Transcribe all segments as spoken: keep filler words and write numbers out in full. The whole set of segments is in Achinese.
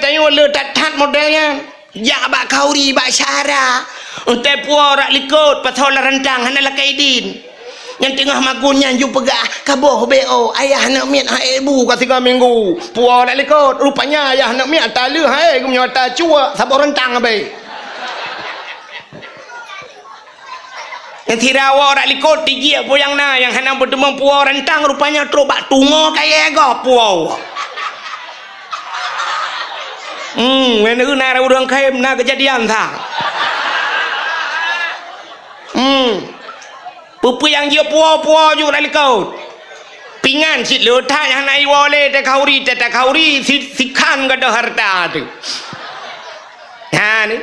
Tanyoe le that-that model nyan. Jak bak khauri, bak syara. Untée puwoe rak likot, pasoe lam rantang, hana lakée idin. Nyang teungoh magun nyan ju peugah, "Kaboh B O, ayah aneuk miet hai bu ka tiga minggu." Puwoe rak likot, rupanya ayah aneuk miet ata leuh hai, geumeunyoe ata cuek, saboh rantang abée. Nyang sira woe rak likot, tijiek peue nyang na, nyang hana beuteumeung puwoe rantang, rupanya trok bak tungoe kayée gob puwoe. Hmm, ngon ureueng na ureueng khem na keujadian sa. Hmm. Peue-peue nyang jeuet puwoe-puwoe ju rak likot. Pingan cit le that nyang hana iwoe lé, takhauri, takhauri, si-, sikhan gadôh hareuta teuh. Ha ni.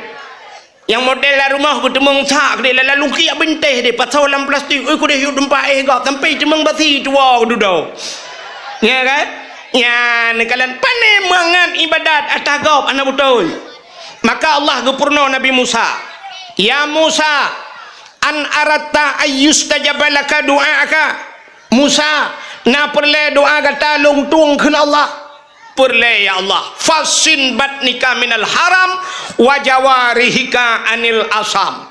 Nyang model lam rumoh geuteumeung sak deh, lam lungkiek bintéh deh, pasoe lam plastik, ui, kudeh yue teumpat éh gob, sampai teumeung basi tuwoe dudoe. Ya kan? Nyan kalon pané mangat ibadat ata gob hana beutôi. Maka Allah geupeurunoe Nabi Musa, "Ya Musa, an aratta ayyustajaba laka du'aaka?" Musa, na peureulée doa gata lôn tueng kheun Allah? Peureulée, ya Allah. Fassin batnika minal haram wa jawarihika anil asam.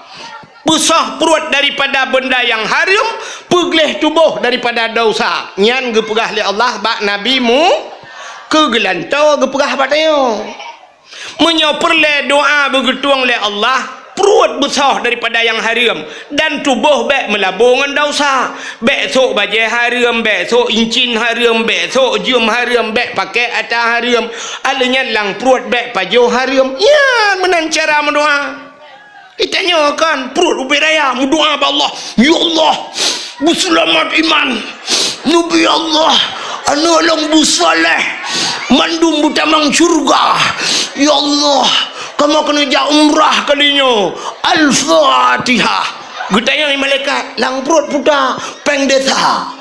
Peusoh pruet daripada beunda nyang hareuem, peugleh tuboh daripada desya. Nyan geupeugah lé Allah bak Nabi Mu-, keu geulantoe geupeugah bak tanyoe. Meunyoe peureulée doa beugeutueng lé Allah, pruet beusoh daripada nyang hareuem, dan tuboh bék meulabo ngon desya. Bék sôk bajée hareuem, bék sôk incin hareuem, bék sôk jeuem hareuem, bék pakék ata hareuem. Alheuh nyan lam pruet bék pajoh hareuem. Nyan meunan cara meudoa. Geutanyoe kan pruet ubé raya meudoa bak Allah, "Ya Allah, beuseulamat iman. Neubi Allah, aneuk lôn beusaléh, mandum beutamong syeuruga. Ya Allah, kamoe keuneuk jak umrah kali nyoe." Al-Fatihah. Geutanyoe malaikat, lam pruet puta, péng desya.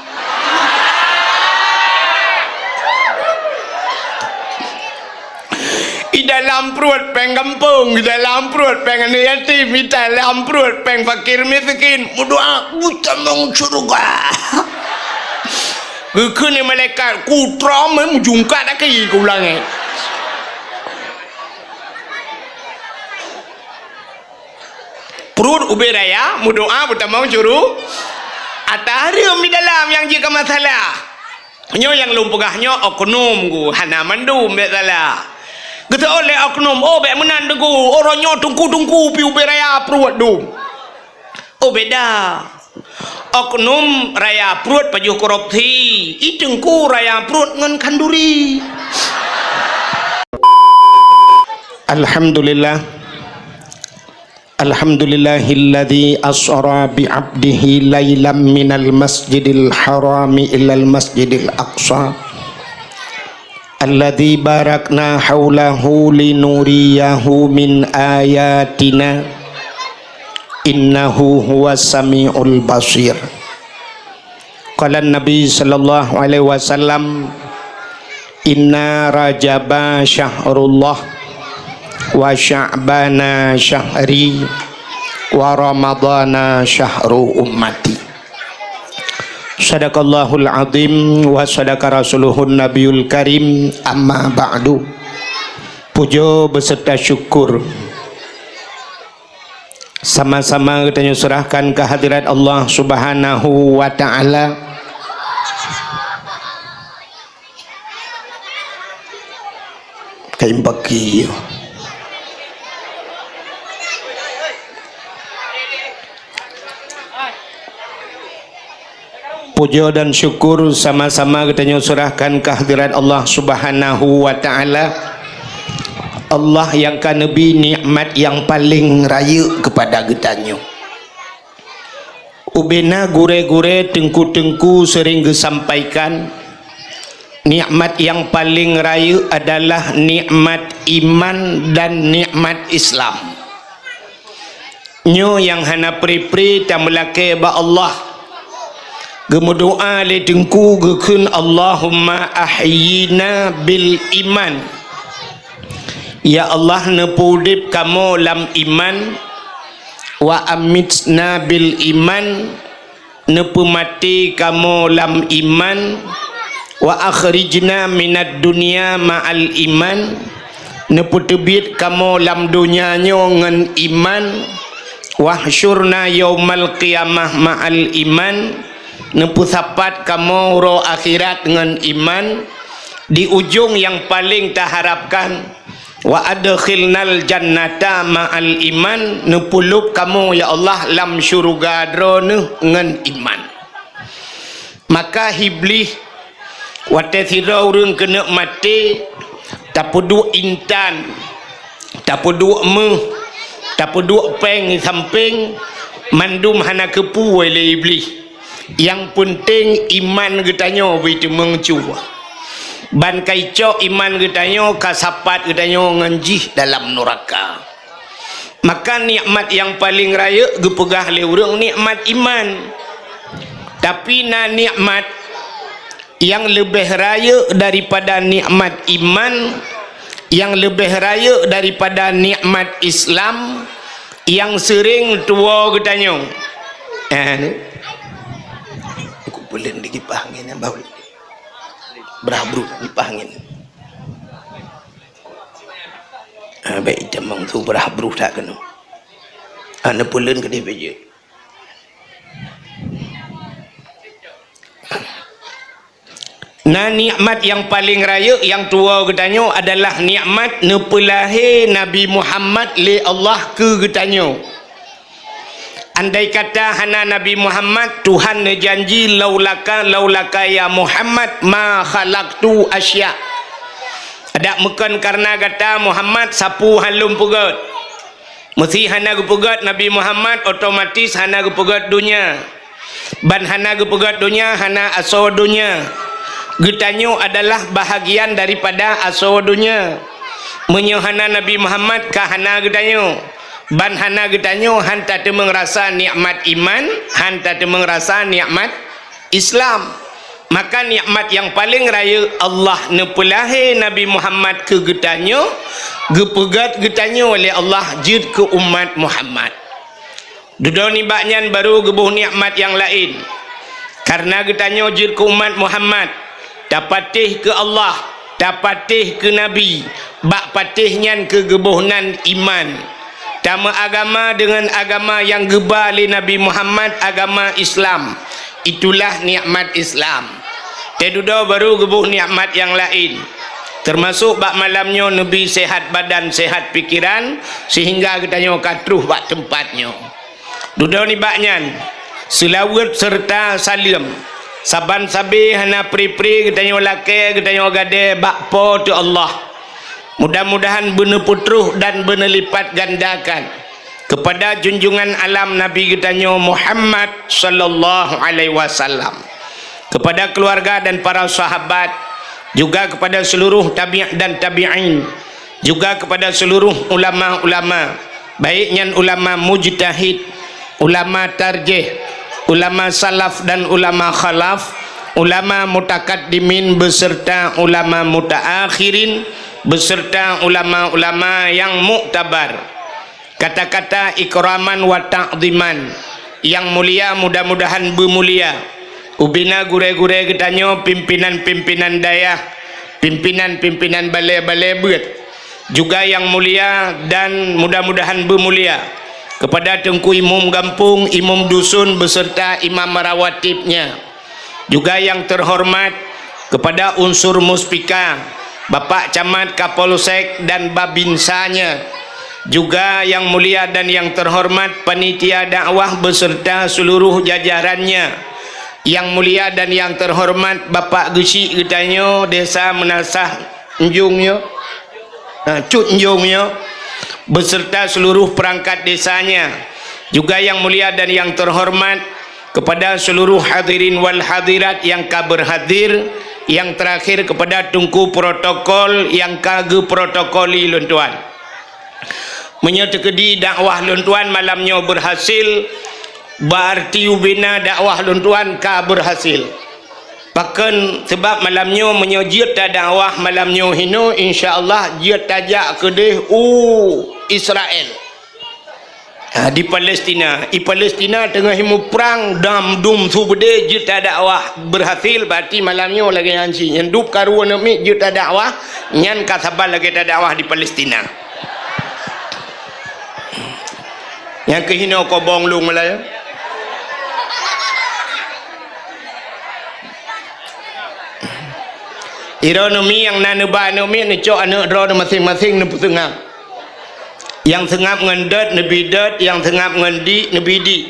I dalam pruet péng gampông, i dalam pruet péng aneuk yatim, i dalam pruet péng fakir miskin. Meudoa, "Beutamong syeuruga." Geukheun lé malaikat, "Kutrom, eh, meujungkat aki keu u langét." Pruet ubé raya, meudoa beutamong syeuruga. Ata hareuem di dalam nyang jeuet keu masalah. Nyoe nyang lôn peugah nyoe oknum gu, hana mandum bék salah. Geuseuôt lé oknum, "Oh, bék meunan Teungku, uroe nyoe teungku-teungku pih ubé raya pruet dum." Oh, beda. Oknum raya pruet pajoh korupsi, i teungku raya pruet ngon khanduri. Alhamdulillah. Alhamdulillahilladzi asra bi 'abdihi lailam minal masjidil harami ilal masjidil aqsa. Alladzi barakna haulahu linuriyahu min ayatina. Innahu huwas samiul basir. Qala Nabi sallallahu alaihi wasallam, "Inna Rajaba syahrullah, wa Sya'bana syahri, wa Ramadana syahru ummati." Sadaqallahul azim wa sadaqa rasuluhun nabiyul karim, amma ba'du. Puja beserta syukur sama-sama geutanyoe serahkan keu hadirat Allah Subhanahu wa Ta'ala. Kain baki. Puja dan syukur sama-sama geutanyoe serahkan keu hadirat Allah Subhanahu wa Ta'ala. Allah nyang ka neubri nikmat nyang paleng rayeuk keupada geutanyoe. Ubena gurée-gurée, teungku-teungku sering geusampaikan, nikmat nyang paleng rayeuk adalah nikmat iman dan nikmat Islam. Nyoe nyang hana pre-pre tameulakée bak Allah. Geumeudoa lé teungku geukheun, "Allahumma ahyina bil iman." Ya Allah, neupeuudeb kamoe lam iman, "wa amitna bil iman," neupeumaté kamoe lam iman, "wa akhrijna minad dunya ma'al iman," Neupeuteubiet kamoe lam donya nyoe ngon iman, wahsyurna yaumal qiyamah ma'al iman, neupeusapat kamoe uroe akhirat ngon iman, di ujong nyang paleng taharapkan, wa adkhilnal jannata ma'al iman, neupeulôb kamoe, ya Allah, lam syeuruga Droeneuh ngon iman. Maka Iblih, watée sidroe ureuëng keuneuk maté, tapeuduek intan, tapeuduek méuh, tapeuduek péng di sampéng, mandum hana keupeue lé Iblih. Nyang peunteng iman geutanyoe bri teumeung cue. Ban ka icok iman geutanyoe, ka sapat geutanyoe ngon jih dalam nuraka. Maka nikmat nyang paleng rayeuk geupeugah lé ureuëng nikmat iman. Tapi na nikmat nyang leubeh rayeuk daripada nikmat iman, nyang leubeh rayeuk daripada nikmat Islam, nyang seuring tuwoe geutanyoe. Eh, ni. Aku peulén di kipaih angén nyang bau. Brah bruh kipaih angén. Ah, baik, jamong tu brah bruh that keunoe. Ah, neupeulén keudeh bajée. Na nikmat nyang paleng rayeuk nyang tuwoe geutanyoe adalah nikmat neupeulahé Nabi Muhammad lé Allah keu geutanyoe. Andai kata hana Nabi Muhammad, Tuhan neujanji, "Laulaka, laulaka ya Muhammad, ma khalaqtu asya." Adak meukon kareuna gata Muhammad, sapeue han lôn peugét. Meusé hana geupeugét Nabi Muhammad, otomatis hana geupeugét donya. Ban hana geupeugét donya, hana asoe donya. Geutanyoe adalah bahagian daripada asoe donya. Meunyoe hana Nabi Muhammad, ka hana geutanyoe. Ban hana geutanyoe, han tateumeung rasa nikmat iman, han tateumeung rasa nikmat Islam. Maka nikmat nyang paleng rayeuk, Allah neupeulahé Nabi Muhammad keu geutanyoe, geupeugét geutanyoe lé Allah jeuet keu umat Muhammad. Dudoe nibak nyan barô geuboh nikmat nyang laén. Kareuna geutanyoe jeuet keu umat Muhammad, tapatéh keu Allah, tapatéh keu Nabi, bak patéh nyan keu geuboh nan iman. Tameuagama deungon agama nyang geuba lé Nabi Muhammad, agama Islam. Itulah nikmat Islam. Teududoe barô geuboh nikmat nyang laén, teumasok bak malam nyoe neubi sehat badan, sehat pikeran, seuhingga geutanyoe ka troh bak teumpat nyoe. Dudoe nibak nyan, seulaweuet seureuta saleuem saban sabe hana pri-pri geutanyoe lakée, geutanyoe gadée bak Po teu Allah. Mudah-mudahan beuneupeutroh dan beuneulipat gandakan keupada junjungan alam Nabi geutanyoe Muhammad sallallahu alaihi wasallam, keupada keuluwarga dan para sahabat, juga keupada seuluruh tabi' dan tabi'in, juga keupada seuluruh ulama-ulama, baik nyan ulama mujtahid, ulama tarjih, ulama salaf dan ulama khalaf, ulama mutakaddimin beuseurta ulama mutaakhirin, beuseurta ulama-ulama nyang muktabar. Kata-kata ikraman wa ta'ziman, nyang mulia mudah-mudahan beumulia ubina gurée-gurée geutanyoe, pimpinan-pimpinan dayah, pimpinan-pimpinan balée-balée beuet, juga nyang mulia dan mudah-mudahan beumulia keupada Teungku Imum Gampông, Imum Dusun beuseurta Imam Rawatibnya. Juga nyang teuhoreumat keupada unsur Muspika, Bapak Camat, Kapolsek dan Babinsanya. Juga nyang mulia dan nyang teuhoreumat panitia dakwah beuseurta seuluruh jajarannya. Nyang mulia dan nyang teuhoreumat Bapak Geuchik geutanyoe Desa Meunasah Njong nyoe, ha, Cut Njong nyoe, beuseurta seuluruh peurangkat desanya. Juga nyang mulia dan nyang teuhoreumat keupada seuluruh hadirin wal hadirat nyang ka beurhadir, nyang teurakhir keupada teungku protokol nyang ka geuprotokoli lôn tuan. Meunyoe teukeudi dakwah lôn tuan malam nyoe beurhasil, beuarti ubena dakwah lôn tuan ka beurhasil. Pakon? Sabab malam nyoe meunyoe jeuet tadakwah malam nyoe hinoe, insya Allah jeuet tajak keudeh u Israel. Ha, di Palestina. Di Palestina teungoh muprang, dam dum su beudé jeuet tadakwah. Berhasil, berarti malam nyoe lagèe nyan cit. Nyang dub karu aneuk miet jeuet tadakwah, nyan ka saban lagèe tadakwah di Palestina. Nyang keuhinoe kobong lôn meulayeue. Droeneuh mi nyang na neuba aneuk miet, neucok aneuk droeneuh maséng-maséng neupeuseungab. Nyang seungab ngon dot neubi dot, nyang seungab ngon dik neubi dik.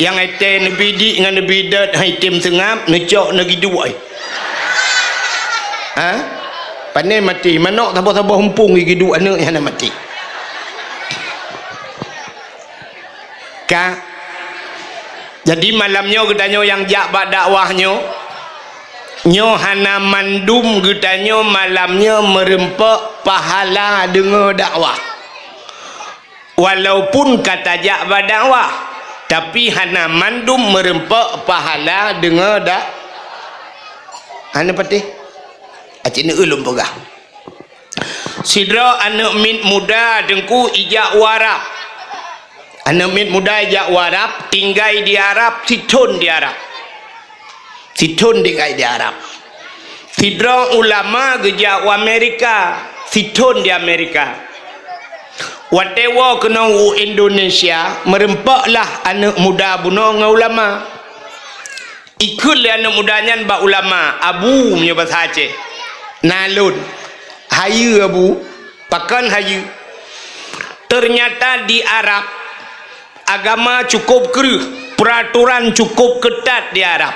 Nyang étée neubi dik ngon neubi dot han item seungab, neucok neugiduek. Ha? Pané maté, manok saboh-saboh umpung giduek aneuk nyan hana maté. Ka. Jadi malam nyoe geutanyoe nyang jak bak dakwah nyoe, nyoe hana mandum geutanyoe malam nyoe meureumpok pahala deungoe dakwah. Walaupun ka tajak bak dakwah, tapi hana mandum meureumpok pahala deungoe dak-, hana patéh. Aci neuulôn peugah. Sidroe aneuk miet muda Teungku ijak u Arab. Aneuk miet muda ijak u Arab, tinggai di Arab, sithon di Arab. Sithon tinggai di Arab. Sidroe ulama geujak u Amerika, sithon di Amerika. Watée woe keunoe u Indonesia, meureumpoklah aneuk muda bunoe ngon ulama. Ikheun lé aneuk muda nyan bak ulama, "Abu," meunyoe basa Aceh, "na lôn." "Hayeue, Abu." "Pakon hayeue?" "Teunyata di Arab, agama cukôp kreueh, peuratoran cukôp keutat di Arab.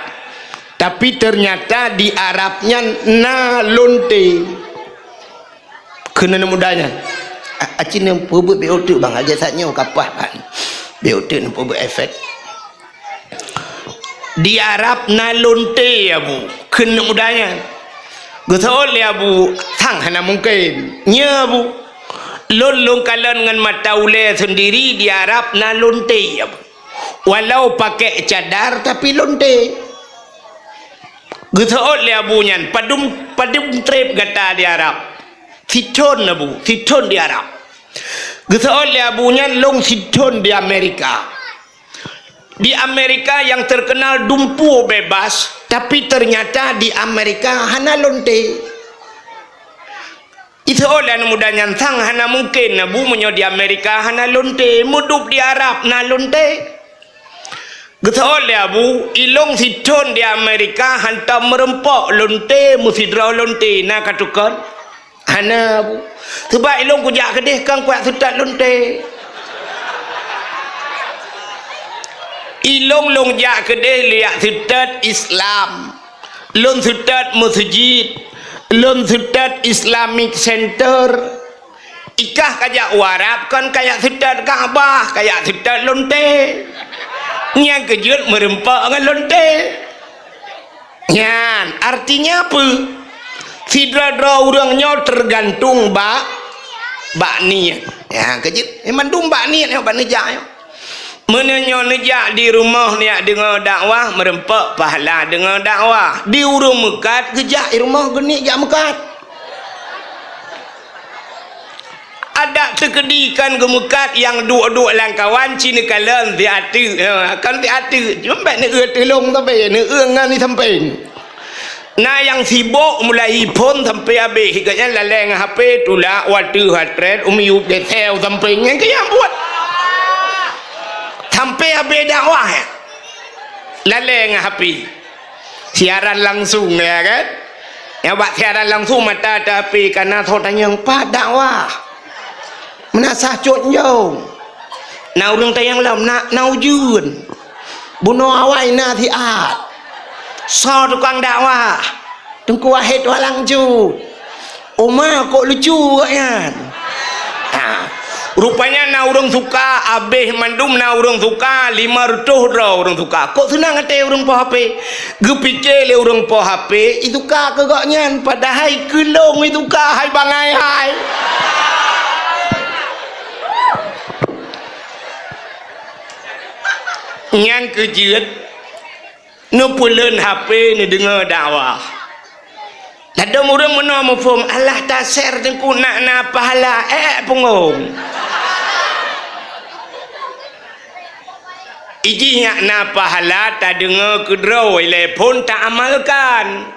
Tapi teunyata di Arab nyan na lonte." Kheun aneuk muda nyan, "A-, aci neupeubuet bék uteuk, Bang, lagée saát nyoe ka paih, Bang. Bék uteuk neupeubuet efek." "Di Arab na lonte, Abu," kheun aneuk muda nyan. Geuseuôt lé Abu, "Sang hana mungken. Nyo, Abu, lôn lôn kalon ngon mata ulée seundiri di Arab na lonte, Abu. Walau pakai cadar, tapi lonte." Geuseuôt lé Abu nyan, "Padum, padum treb gata di Arab?" "Sithon, Abu, sithon di Arab." Geuseuôt lé Abu nyan, "Lôn sithon di Amerika. Di Amerika nyang teukeunal dumpeue bebas, tapi teunyata di Amerika hana lonte." Geuseuôt lé aneuk muda nyan, "Sang hana mungken, Abu, meunyoe di Amerika hana lonte, meudub di Arab na lonte." Geuseuôt lé Abu, "Ilôn sithon di Amerika hantom meureumpok lonte meusidroe lonte, na ka tukon?" "Hana, Abu. Sabab ilôn kujak keudeh kon kujak seutôt lonte. Ilôn lôn jak keudeh jak seutôt Islam. Lôn seutôt meuseujid, lôn seutôt Islamic Center. Ikah kajak u Arab kon kajak seutôt Ka'bah, kajak seutôt lonte. Nyang keujeuet meureumpok ngon lonte." Nyan, artinya peue? Sidroe-droe ureuëng nyoe teugantung bak, bak niet. Ya, keujeuet. Eh, mandum bak niet nyoe, bak neujak nyoe. Meunyoe nyoe neujak di rumoh niet deungoe dakwah, meureumpok pahala deungoe dakwah. Di ureuëng meukat geujak di rumoh geuh niet jak meukat. Adak teukeudi kon geumeukat nyang duek-duek lam kawan ci neukalon siateuk, ha, kon siateuk. Cuma bék neueu teulông sabe, neueu ngon di sampéng. Na nyang sibok mulai phon sampai habéh, gobnyan lalée ngon H P, tulak wateueh hatrét, u miyueb geuseu sampéng, nyan keuh nyang buet. Sampai habéh dakwah, ya. Lalée ngon H P. Siaran langsung, ya kan? Nyang bak siaran langsung mata teuh H P, kana soe tanyong, "Pat dakwah?" Meunasah cot njong. Na ureuëng tanyong lom, na, na ujeuen. Bunoe awai na siat. Soe tukang dakwah? Teungku Wahid Walang Jut. Oma kok lucu awaknyan. Ha. Rupanya na ureuëng suka, abéh mandum na ureuëng suka, lima reutôh droe ureuëng suka. Kok seunang até ureuëng po H P? Geupike lé ureuëng po H P, ituka keu gobnyan, padahai keu lôn ituka hai bangai hai. Nyang keujeuet, neupeuleuen H P neudeungoe dakwah. Ladom ureuëng meunoe muphom, alah taser teungku nak na pahala, eh, punggong. Ijih nyak na pahala tadeungoe keudroe ilée phon taamalkan.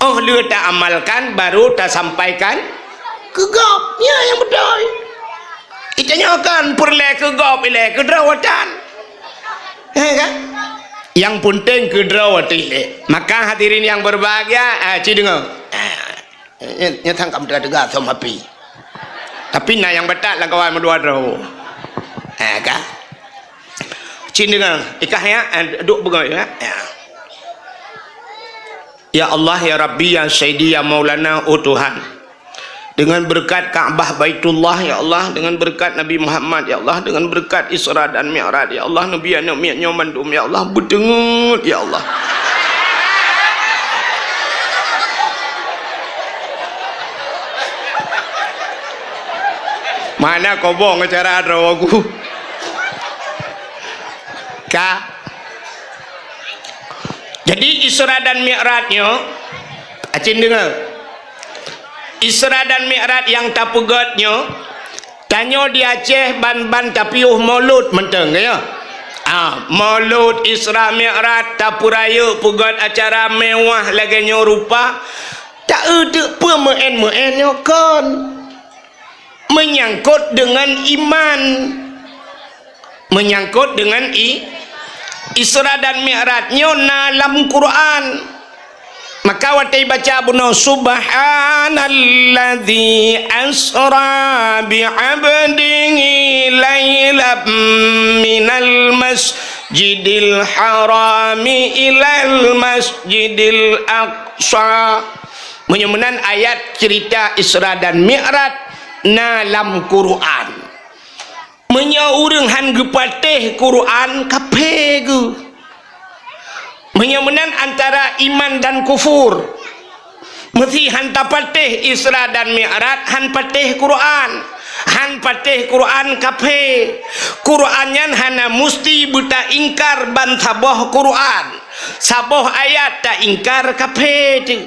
Óh lheueh taamalkan, baru tasampaikan keu gob. Nyan nyang beutôi. Geutanyoe kan peureulée keu gob ilée keudroe tan. Eh, kan? Nyang peunteng keudroe ilée. Maka hadirin nyang berbahagia, ah, ci deungoe. Ah, nyan, nyan sang ka meuteuga-teuga som api. Tapi na nyang batat lam kawan meudua droe. Ah, kan? Ci deungoe, ikah ya, ah, duek beungoh ya. Ya. Ya Allah, ya Rabbi, ya Sayyidi, ya Maulana, oh Tuhan. Dengan berkat Ka'bah Baitullah, ya Allah, dengan berkat Nabi Muhammad, ya Allah, dengan berkat Isra dan Mi'raj, ya Allah, Nabi aneuk miet nyoe mandum, ya Allah, beuteungeut, ya Allah. Mana kobong acara droe ku? Ka. Jadi, Isra dan Mi'raj nyoe, acin deungoe. Isra dan Mi'raj nyang tapeugét nyoe, tanyoe di Aceh ban-ban tapiôh Maulud mantong, ya. Ah, Maulud, Isra Mi'raj, tapeurayeuk peugét acara mewah lagée nyoe rupa, ta-eu teuk peue meu'en-meu'en nyoe kon. Menyangkut dengan iman. Menyangkut dengan i-, Isra dan Mi'raj nyoe na lam Quran. Maka watée baca bunoe, "Subhanalladzi asra bi 'abdihi lailam minal masjidil harami ilal masjidil aqsa." Meunyoe meunan ayat cerita Isra dan Mi'raj na lam Quran. Meunyoe ureuëng han geupatéh Quran, kafé geuh. Meunyoe meunan antara iman dan kufur. Meusé han tapatéh Isra dan Mi'raj, han patéh Quran. Han patéh Quran, kafé. Quran nyan hana musti beutaingkar ban saboh Quran. Saboh ayat taingkar, kafé teuh.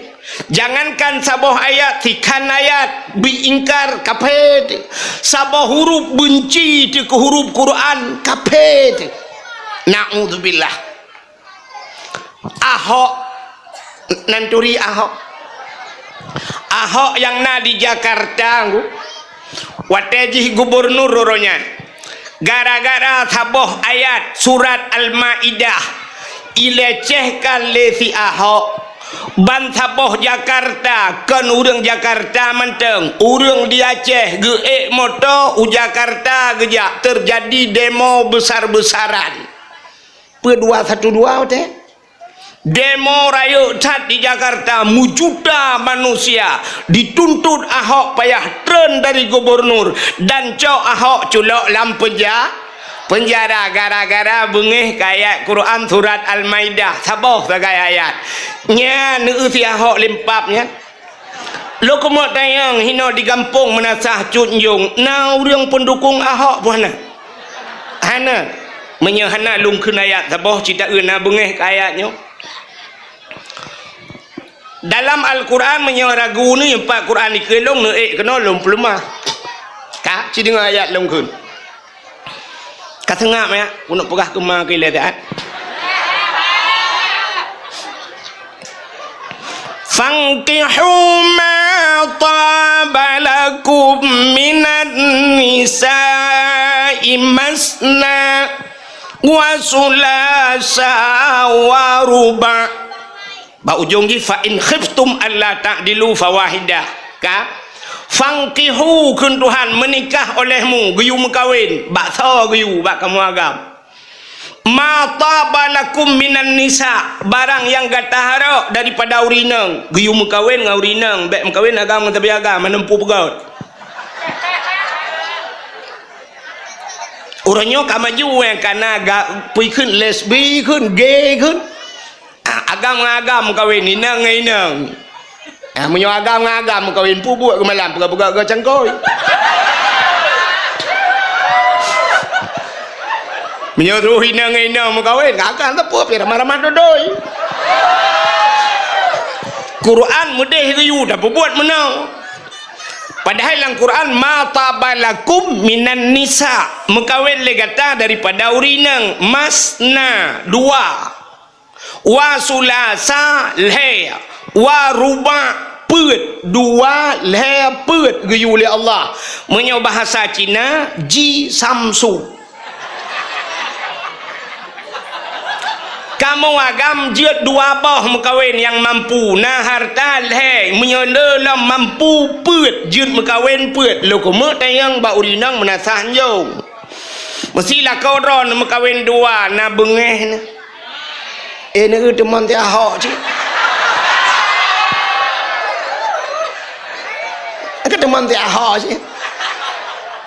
Jangankan saboh ayat, sikhan ayat beuingkar, kafé teuh. Saboh huruf beunci teuh keu huruf Quran, kafé teuh. Naudzubillah. Ahok, nan turi Ahok. Ahok nyang na di Jakarta, watée jih gubunur uroe nyan, gara-gara saboh ayat surat Al-Maidah ilecehkan lé si Ahok, ban saboh Jakarta, kon ureuëng Jakarta mantong, ureuëng di Aceh geuék moto u Jakarta geujak, teujadi demo besar-besaran. Peue dua satu dua watée? Demo rayeuk that di Jakarta, meujuta manusia dituntut Ahok payah treun dari gubunur dan cok Ahok culok lam penja-, penjara gara-gara beungéh keu ayat Quran surat Al-Maidah, saboh sagai ayat. Nyan neueu si Ahok limpab nyan. Lôn keumok tanyong hinoe di gampông Meunasah Cut Njong, na ureuëng peundukong Ahok peue hana? Hana. Meunyoe hana lôn kheun ayat saboh cit taeu na beungéh keu ayat nyoe. Dalam Al-Quran meunyoe ragu ni, pat Quran dikeue lôn neuék keunoe lôn peuleumah. Ka, ci deungoe ayat lôn kheun. Ka seungab ya, keuneuk peugah keuma keu ilée taát. Fankihu ma taba lakum minan nisa'i masna wa sulasa wa ruba'. Bak ujong jih, "Fa in khiftum alla ta'dilu fawahidah." Ka? Fankihu, kheun Tuhan, meunikah olehmu, geuyue meukawen, bak soe geuyue, bak kamoe agam. "Ma taba lakum minan nisa," barang nyang gata harok daripada ureuëng inong, geuyue meukawen ngon ureuëng inong, bék meukawen agam ngon sabe agam, hana muphom peugét. Uroe nyoe ka maju, eh, kana ga-, peue kheun, lesbi kheun, gay kheun. Ah, agam ngon agam meukawen, inong ngon inong. Ah, meunyoe agam ngon agam meukawen, peubuet keu malam, peugah-peugah keu cangkôi. Meunyoe roh inong ngon inong meukawen, agam teupeu pih ramah-ramah dodoi. Quran meudeh geuyue tapeubuet meunoe. Padahai lam Quran, "Ma taba lakum minan nisa", meukawen lé gata daripada ureueng inong, masna, dua, wa sulasa, lhèe, wa ruba, peuet, dua, lhèe, peuet geuyue lé Allah. Meunyoe bahasa Cina, ji samsu. Kamoe agam jeuet dua boh meukawen nyang mampu, na hareuta lhèe, meunyoe le lom mampu peuet, jeuet meukawen peuet, lôn keumeuk tayong bak ureueng inong meunasah anjong. Meusti lakoe droeneuh meukawen dua, na beungèh neuh. Eh, neueu teumon tiahok cit. Ka teumon tiahok cit.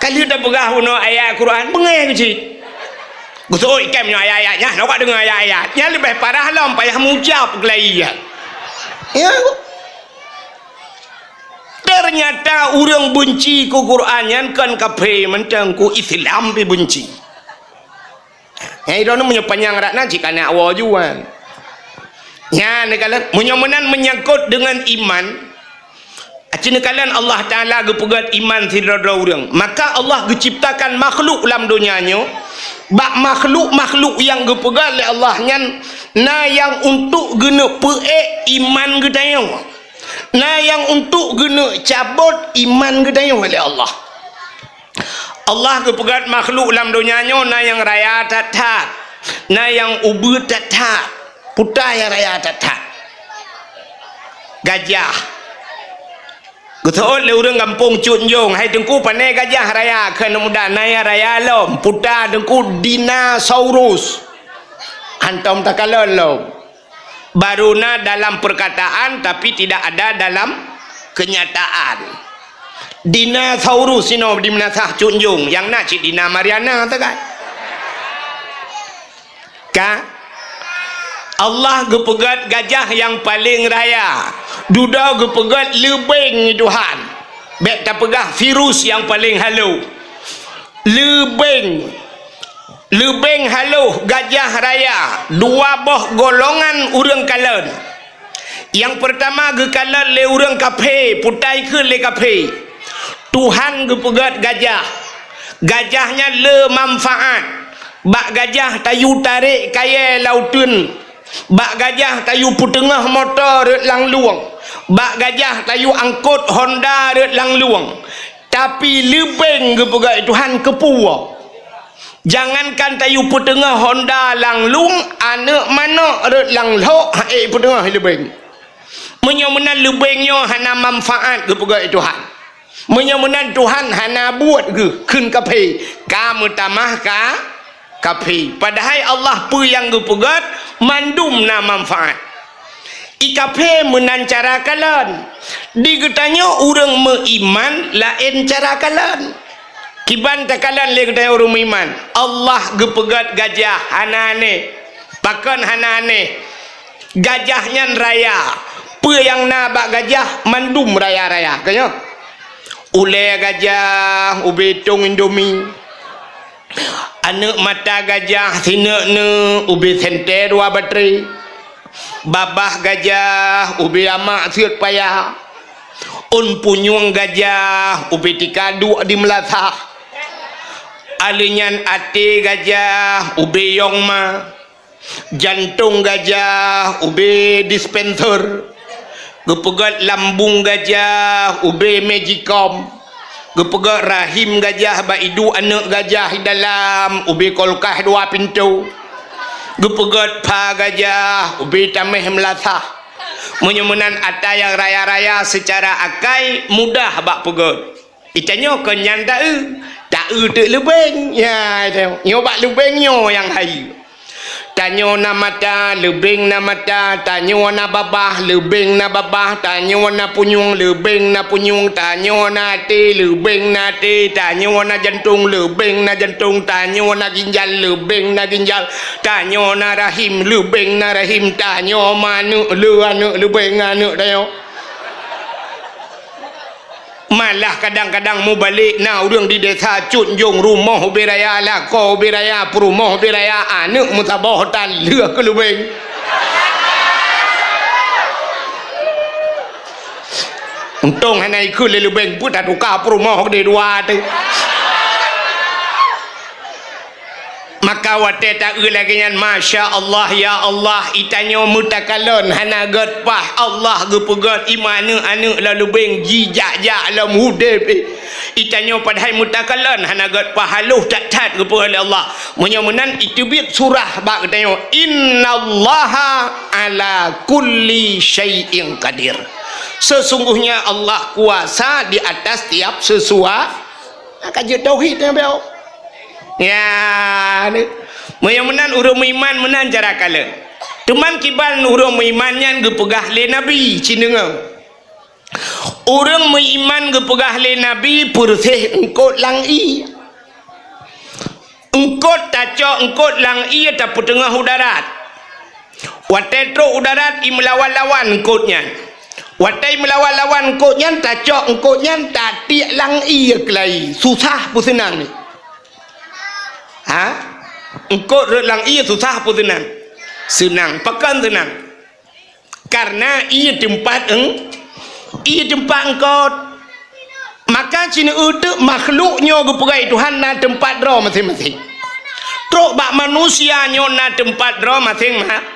Ka lheueh tapeugah bunoe ayat Quran, beungèh cit. Geusoe ikem nyoe ayat-ayat nyan, nyoe ka deungoe ayat-ayat. Nyan leubeh parah lom payah meucab keulai nyan. Ya. Ternyata ureueng beunci keu Quran nyan kon kafé mantong, keu Islam pih beunci. Hai droeneuh meunyoe panyang rot nan cit ka na woe juan. Nyan neukalon, meunyoe meunan menyangkut deungon iman, Aci neukalon Allah Taala geupeugét iman sidroe-droe ureueng. Maka Allah geuciptakan makhluk lam donya nyoe, bak makhluk-makhluk nyang geupeugét lé Allah nyan, na nyang untuk geuneuk peuék iman geutanyoe, na nyang untuk geuneuk cabot iman geutanyoe lé Allah. Allah geupeugét makhluk lam donya nyoe na nyang raya that-that, na nyang ubeut that-that. Peue nyang raya that-that? Gajah. Geuseuôt lé ureueng gampông Cut Njong, "Hai Teungku, pané gajah raya?" Kheun muda, "Na nyang raya lom." Peue Teungku? Dinosaurus. Hantom takalon lom. Baru na dalam perkataan, tapi tidak ada dalam kenyataan. Dinosaurus sinoe di Meunasah Cut Njong, nyang na cit Dina Mariana sagai. Ka? Allah geupeugét gajah nyang paleng raya, dudoe geupeugét leubeng Tuhan. Bék tapeugah virus nyang paleng halo. Leubeng. Leubeng haloh gajah raya, dua boh golongan ureueng kalon. Nyang peurtama geukalon lé ureueng kafé, peue kheun lé kafé. Tuhan geupeugét gajah. Gajah nyan le manfaat. Bak gajah tayue tarek kayèe lam uteuen. Bak gajah tayue peuteungoh moto rot lam lueng. Bak gajah tayue angkot honda rot lam lueng. Tapi leubeng geupeugét Tuhan keupeue? Jangankan tayue peuteungoh honda lam lueng, aneuk manok rot lam lhok han ék peuteungoh leubeng. Meunyoe meunan leubeng nyoe hana manfaat geupeugét Tuhan. Meunyoe meunan Tuhan hana buet geuh kheun kafé, ka meutamah ka kafé. Padahai Allah peue nyang geupeugét mandum na manfaat. I kafé meunan cara kalon. Di geutanyoe ureueng meuiman laén cara kalon. Kiban takalon lé geutanyoe ureueng meuiman. Allah geupeugét gajah hana aneh. Pakon hana aneh? Gajah nyan raya. Peue nyang na bak gajah mandum raya-raya. Ka nyoe? Ulèe gajah, ubé tong Indomie. Aneuk mata gajah, sineuk-neuk, ubé sentée dua batré. Babah gajah, ubé amak seuet paya. Ôn punyueng gajah, ubé tika duek di meulasah. Alèh nyan até gajah, ubé yong ma. Jantông gajah, ubé dispenser. Geupeugét lambung gajah, ubé magicom. Geupeugét rahim gajah bak iduek aneuk gajah di dalam, ubé kulkas dua pintoe. Geupeugét pha gajah, ubé taméh meulasah. Meunyoe meunan ata nyang raya-raya seucara akai mudah bak peugét. Itanyoe kon nyan taeu, taeu teuk leubeng. Ya, itanyoe. Nyoe bak leubeng nyoe nyang hayeue. Tanyoe na mata, leubeng na mata, tanyoe na babah, leubeng na babah, tanyoe na punyueng, leubeng na punyueng, tanyoe na até, leubeng na até, tanyoe na jantông, leubeng na jantông, tanyoe na ginjal, leubeng na ginjal, tanyoe na rahim, leubeng na rahim, tanyoe manok, le aneuëk, leubeng aneuëk tanyoe. Malah kadang-kadang mubalek na ureuëng di desa Cut Njong rumoh ubé raya, lakoe ubé raya, peurumoh ubé raya, aneuëk meusaboh tan lheueh keu leubeng. Untông hana ikheun lé leubeng, peue tatuka peurumoh keudeh dua teuh. Maka watée taeu lagée nyan, masya Allah, ya Allah, itanyoe meutakalon hana gét paih, Allah geupeugét, i ma aneuëk-aneuëk lom leubeng jijak-jak lom udeb. Itanyoe padahai meutakalon hana gét paih, haloh that-that geupeugét lé Allah. Meunyoe meunan, iteubiet surah bak geutanyoe, "Innallaha ala kulli syai'in qadir." Sesungguhnya Allah kuasa di atas tiap sesua-, ka jeuet tauhid nyan, beuh. Ya, ni. Meunyoe meunan ureuëng meuiman meunan cara kalon. Teuma kiban ureuëng meuiman nyan geupeugah lé Nabi, ci deungoe. Ureuëng meuiman geupeugah lé Nabi peureuseh eungkot lam ié. Eungkot tacok eungkot lam ié tapeuteungoh u darat. Watée trok u darat, i meulawan-lawan eungkot nyan. Watée i meulawan-lawan eungkot nyan, tacok eungkot nyan tatiek lam ié keulayi. Susah peue seunang ni? Ha? Eungkot rhot lam ié susah peue seunang? Seunang. Pakon seunang? Kareuna ié teumpat eung-, ié teumpat eungkot. Maka sineuk teuk makhluk nyoe geupeugah Tuhan na teumpat droe maséng-maséng. Trok bak manusia nyoe na teumpat droe maséng ma-,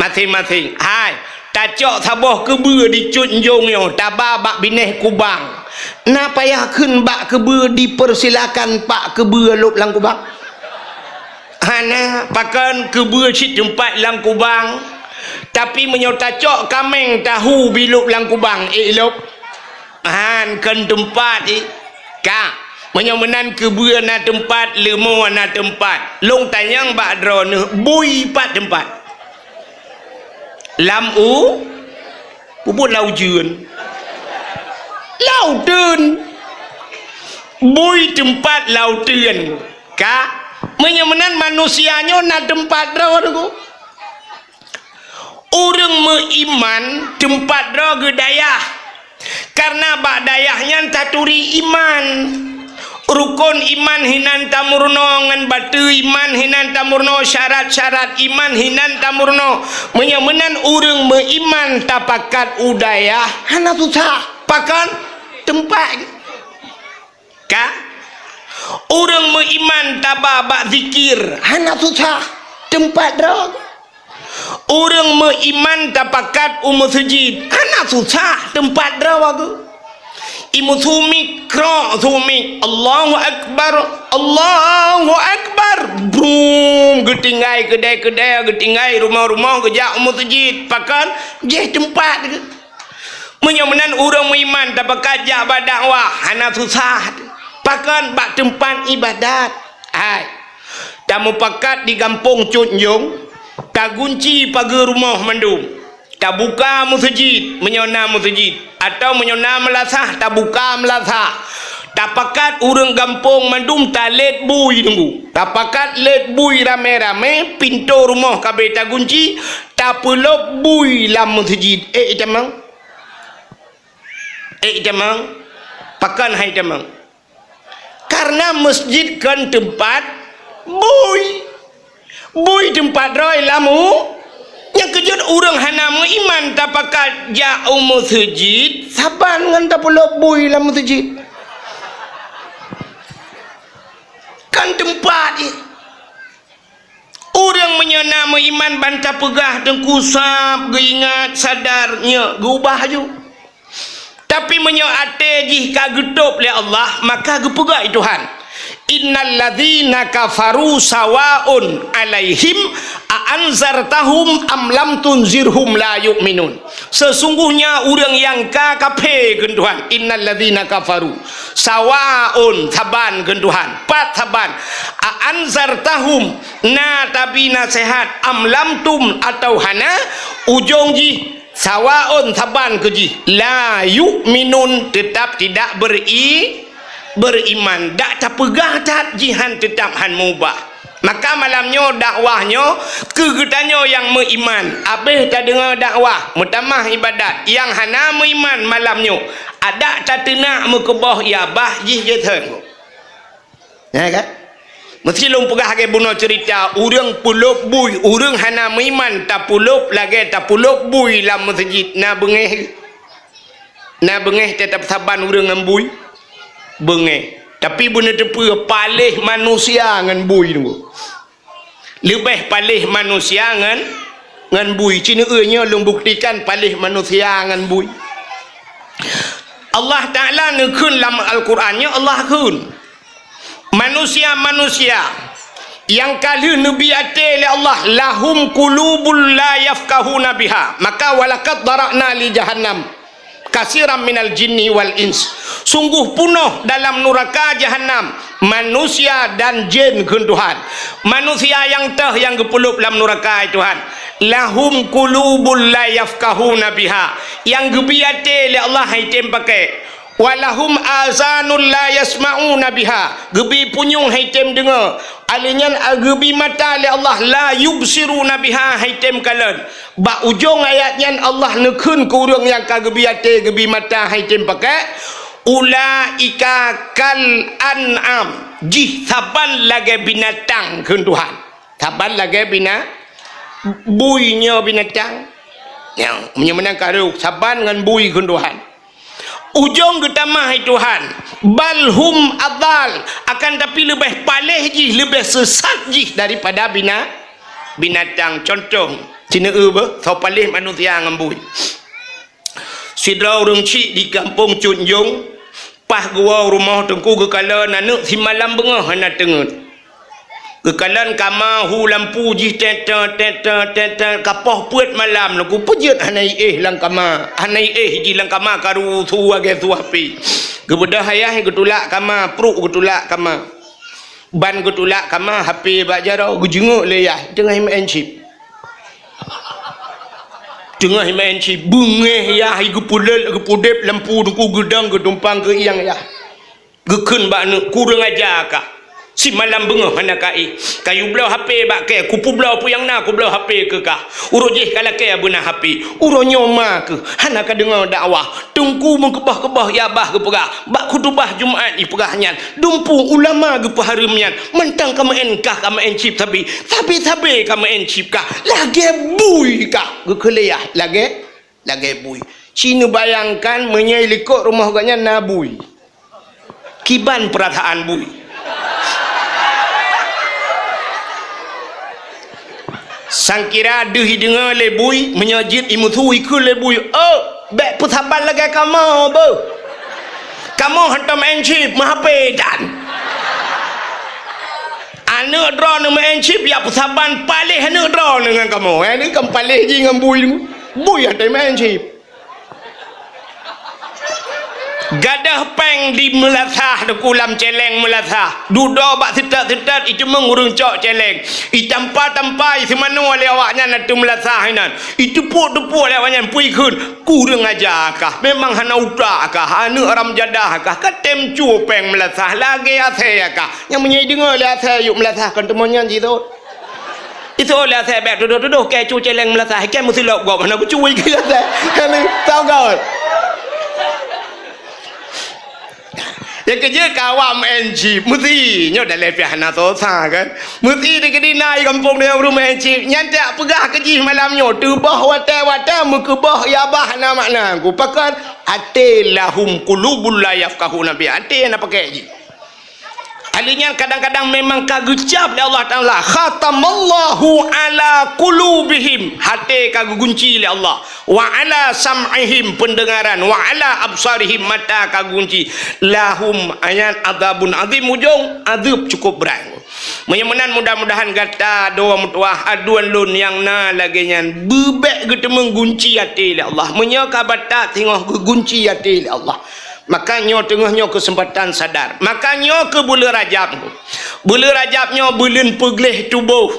maséng-maséng. Hai, tacok saboh keubeue di cut njong nyoe, taba bak binéh kubang. Na payah kheun bak keubeue dipersilakan pak keubeue lôb lam kubang? Hana, pakon keubeue cit teumpat lam kubang. Tapi meunyoe tacok kaméng tahu bilôb lam kubang, ék lôb? Han, kon teumpat, ék. Ka, meunyoe meunan keubeue na teumpat, leumo na teumpat. Lôn tanyong bak droeneuh, bui pat teumpat? Lam u-, peubuet lam ujeuen. Lam uteuen. Bui teumpat lam uteuen. Ka, meunyoe meunan manusia nyoe na teumpat droe, Teungku. Ureuëng meuiman teumpat droe geuh dayah, kareuna bak dayah nyan taturi iman. Rukon iman hinan tameurunoe, ngon bateue iman hinan tameurunoe, syarat-syarat iman hinan tameurunoe. Meunyoe meunan ureuëng meuiman tapakat u dayah, hana susah. Pakon? Teumpat. Ka? Ureuëng meuiman taba bak zikir, hana susah, teumpat droe. Ureuëng meuiman tapakat u meuseujid, hana susah, teumpat droe geuh. I meusumik, krok sumik, Allahu Akbar, Allahu Akbar, brum, geutinggai keudè-keudè, geutinggai rumoh-rumoh, geujak u meuseujid, pakon? Jih teumpat geuh. Meunyoe meunan ureuëng meuiman tapakat jak bak dakwah, hana susah. Pakon? Bak teumpat iébadat. Hai. Tamupakat di gampông Cut Njong, tagunci pageue rumoh mandum. Tabuka meuseujid, meunyoe na meuseujid, atawa meunyoe na meulasah, tabuka meulasah. Tapakat ureuëng gampông mandum talét bui, Teungku. Tapakat lét bui ramé-ramé, pintoe rumoh ka abéh tagunci, tapeulôb bui lam meuseujid. Ék itamong? Ék itamong? Pakon han itamong? Kareuna meuseujid kon teumpat bui. Bui teumpat droe lam u-, nyang keujeuet ureuëng hana meuiman tapakat jak u meuseujid, saban ngon tapeulôb bui lam meuseujid. Kon teumpat jih. Ureuëng meunyoe na meuiman ban tapeugah Teungku sab geuingat sadar nyoe geubah aju. Tapi meunyoe até jih ka geutôb lé Allah, maka geupeugah lé Tuhan, "Innal ladzina kafaru sawaun 'alaihim a anzartahum am lam tunzirhum la yu'minun." Sesungguhnya ureuëng nyang ka kafé, kheun Tuhan, "Innal ladzina kafaru sawaun," saban, kheun Tuhan, pat saban, "a anzartahum," na tabi naseuhat, "am lam tum," atawa hana, ujong jih sawaun, saban keu jih, "la yu'minun," teutap tidak beri-, beriman. Dak tapeugah that jihan teutap han meubah. Maka malam nyoe dakwah nyoe keu geutanyoe nyang meuiman. Abéh tadeungoe dakwah, meutamah iébadat, nyang hana meuiman malam nyoe adak tateunak meukeubah, ya bah jih jeuet. Ya kan? Meusti lôn peugah lagée bunoe ceurita, ureuëng peulôb bui, ureuëng hana meuiman tapeulôb lagée tapeulôb bui lam meuseujid, na beungéh. Na beungéh teutap saban ureuëng ngon bui? Beungéh. Tapi beuneuteupeu paléh manusia ngon bui teungku. Leubeh paléh manusia ngon, ngon bui. Ci neueu nyoe lôn buktikan paléh manusia ngon bui. Allah Taala neukheun lam Al-Quran nyoe, Allah kheun, manusia-manusia nyang ka lheueh neubi até lé Allah, lahum qulubul la yafqahuna biha, maka walaqad dara'na li jahannam kasiram minal jinni wal ins. Sungguh punoh dalam nuraka jahanam manusia dan jén, kheun Tuhan. Manusia nyang toh nyang geupeulop lam nuraka, Tuhan. Lahum qulubul la yafqahuna biha. Nyang geubi até lé Allah han item pakai. Walahum azanul la yasma'una biha. Geubi punyueng han item deungoe. Alheuh nyan geubi mata lé Allah la yubsiruna biha, han item kalon. Bak ujong ayat nyan Allah neukheun keu ureuëng nyang ka geubi até, geubi mata han item pakai, ulaika kal an'am, jih saban lagée binatang, kheun Tuhan. Saban lagée bina-, bui nyoe binatang. Nyang meunyoe meunan ka rhot saban ngon bui, kheun Tuhan. Ujong geutamah, hai Tuhan, bal hum adal, akan tapi leubeh paléh jih, leubeh seusat jih daripada bina-, binatang. Contoh, ci neueu beuh, soe paléh manusia ngon bui. Sidroe ureuëng chik di gampông Cut Njong, paih geuwoe rumoh teungku, geukalon aneuëk simalam beungoh hana teungeut. Geukalon kama, hu lampu jih tet, tet, tet, tet, tet, ka poh peuet malam, lôn kupeujeuet hana iéh lam kama, hana iéh jih lam kama, ka rusu lagée su HP. Geubeudôh ayah geutulak kama, pruek geutulak kama. Ban geutulak kama, HP bak jaroe, geujeungok lé yah, teungoh meu'en chip. Teungoh meu'en chip, beungéh yah, geupeuleuet, geupudeb lampu teungku, geudong, geutumpang keu ieng yah. Geukheun bak aneuëk, "Kureueng aja kah! Simalam beungoh hana ka éh. Kayue bloe HP bak kée, kupeubloe peue nyang na, kubloe HP keu kah. Uroe jéh ka lakée beuna HP. Uroe nyoe ma keuh, hana ka deungoe dakwah. Teungku meukeubah-keubah yah bah geupeugah, bak khutubah Jumat ipeugah nyan, dumpeue ulama geupeuhareuem nyan, mantong ka meu'en kah, ka meu'en chip sabe, sabe-sabe ka meu'en chip kah, lagée bui kah." Geukheun lé yah, lagée, lagée bui. Ci neubayangkan meunyoe likot rumoh gobnyan na bui. Kiban peurasaan bui. Sangkira deuh ideungoe lé bui, meunyoe jeuet imeusu ikheun lé bui, "Oh, bék peusaban lagée kamoe beuh. Kamoe hantom meu'en chip, meuhapé tan." Aneuëk droeneuh meu'en chip, ya peusaban paléh aneuëk droeneuh ngon kamoe. Eh, ni kan paléh jih ngon bui. Bui hantom meu'en chip. Gadôh péng di meulasah, teungku, lam céléng meulasah. Dudoe bak seutot-seutot, iteumeung ureuëng cok céléng. Itampa-tampa, iseumanoe lé awaknyan ateueh meulasah inan. Iteupuek-teupuek lé awaknyan, peue ikheun, "Kureueng aja kah, memang hana utak kah, aneuëk haram jadah kah, ka tem cue péng meulasah, lagée asée kah." Nyang meunyoe ideungoe lé asée yup meulasah, kon teumon nyan jitôt. Itu lé asée bék tudoh-tudoh, kée cue céléng meulasah, kée meusilop gob hana geucue keu asée. Hana tau gob. Nyang keujeuet ka awak meu'en chip, meusi nyoe dalé pih hana soe sa kan. Meusi di keudina i gampông nyoe ureuëng meu'en chip, nyan tak peugah keu jih malam nyoe, teuboh watée-watée meukeubah yah bah hana makna. Ku pakon, até lahum qulubul la yafqahuna biha, até hana pakai jih. Ahli nyan kadang-kadang memang ka geucab lé Allah Taala, "Khatamallahu ala qulubihim," até ka geugunci lé Allah, "wa ala sam'ihim," peundeungaran, "wa ala absarihim," mata ka geugunci. "Lahum," ayat, "adzabun adzim," ujong, azeueb cukup brat. Meunyoe meunan, mudah-mudahan gata dua meutuwah, aduan lôn nyang na lagée nyan, beubék geuteumeung gunci até lé Allah. Meunyoe ka batat singoh geugunci até lé Allah. Maka nyoe teungoh nyoe keuseumpatan sadar. Maka nyoe keuh buleuen Rajab. Buleuen Rajab nyoe buleuen peugleh tuboh.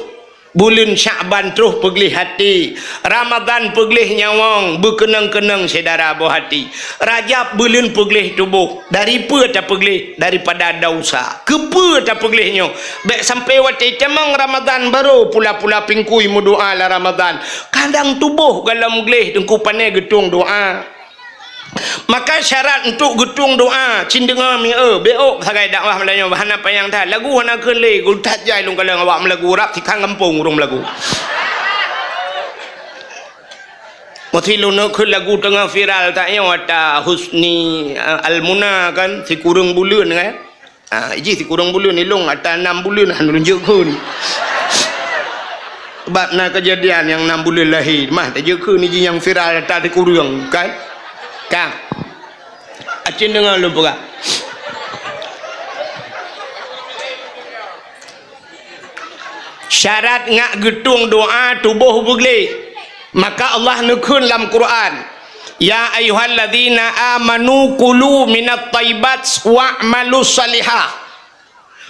Buleuen Syakban troh peugleh até. Ramadhan peugleh nyawöng, beukeunong-keunong syedara boh até. Rajab buleuen peugleh tuboh. Dari peue tapeugleh? Daripada desya. Keupeue tapeugleh nyoe? Bék sampoe watée tamong Ramadhan barô pula-pula pingkui meudoá lam Ramadhan. Kadang tuboh gohlom gleh teungku pane geutueng doá. Maka syarat untuk geutueng doá, cit deungoe mieu, beuok sagai dakwah meulayeue, hana panyang that. Lagu hana kheun lé, geutat jai lôn kalon awak meulagu, rab sikhan gampông ureuëng meulagu. Meusi lôn kheun lagu teungoh viral tanyoe ata Husni, eh, Almuna kan, sikureueng buleuen kan. Ah, jih sikureueng buleuen ilong ata nam buleuen han lôn jeuet kheun. Sebab na keujadian nyang nam buleuen lahé, mah tajeuet kheun jih nyang viral ata sikureueng kan. Ka. Acin deungoe lôn peugah. Syarat ngak geutueng doa tuboh beugleh. Maka Allah neukheun lam Quran, "Ya ayyuhalladzina amanu kulu minat thayyibat wa'malus salihah."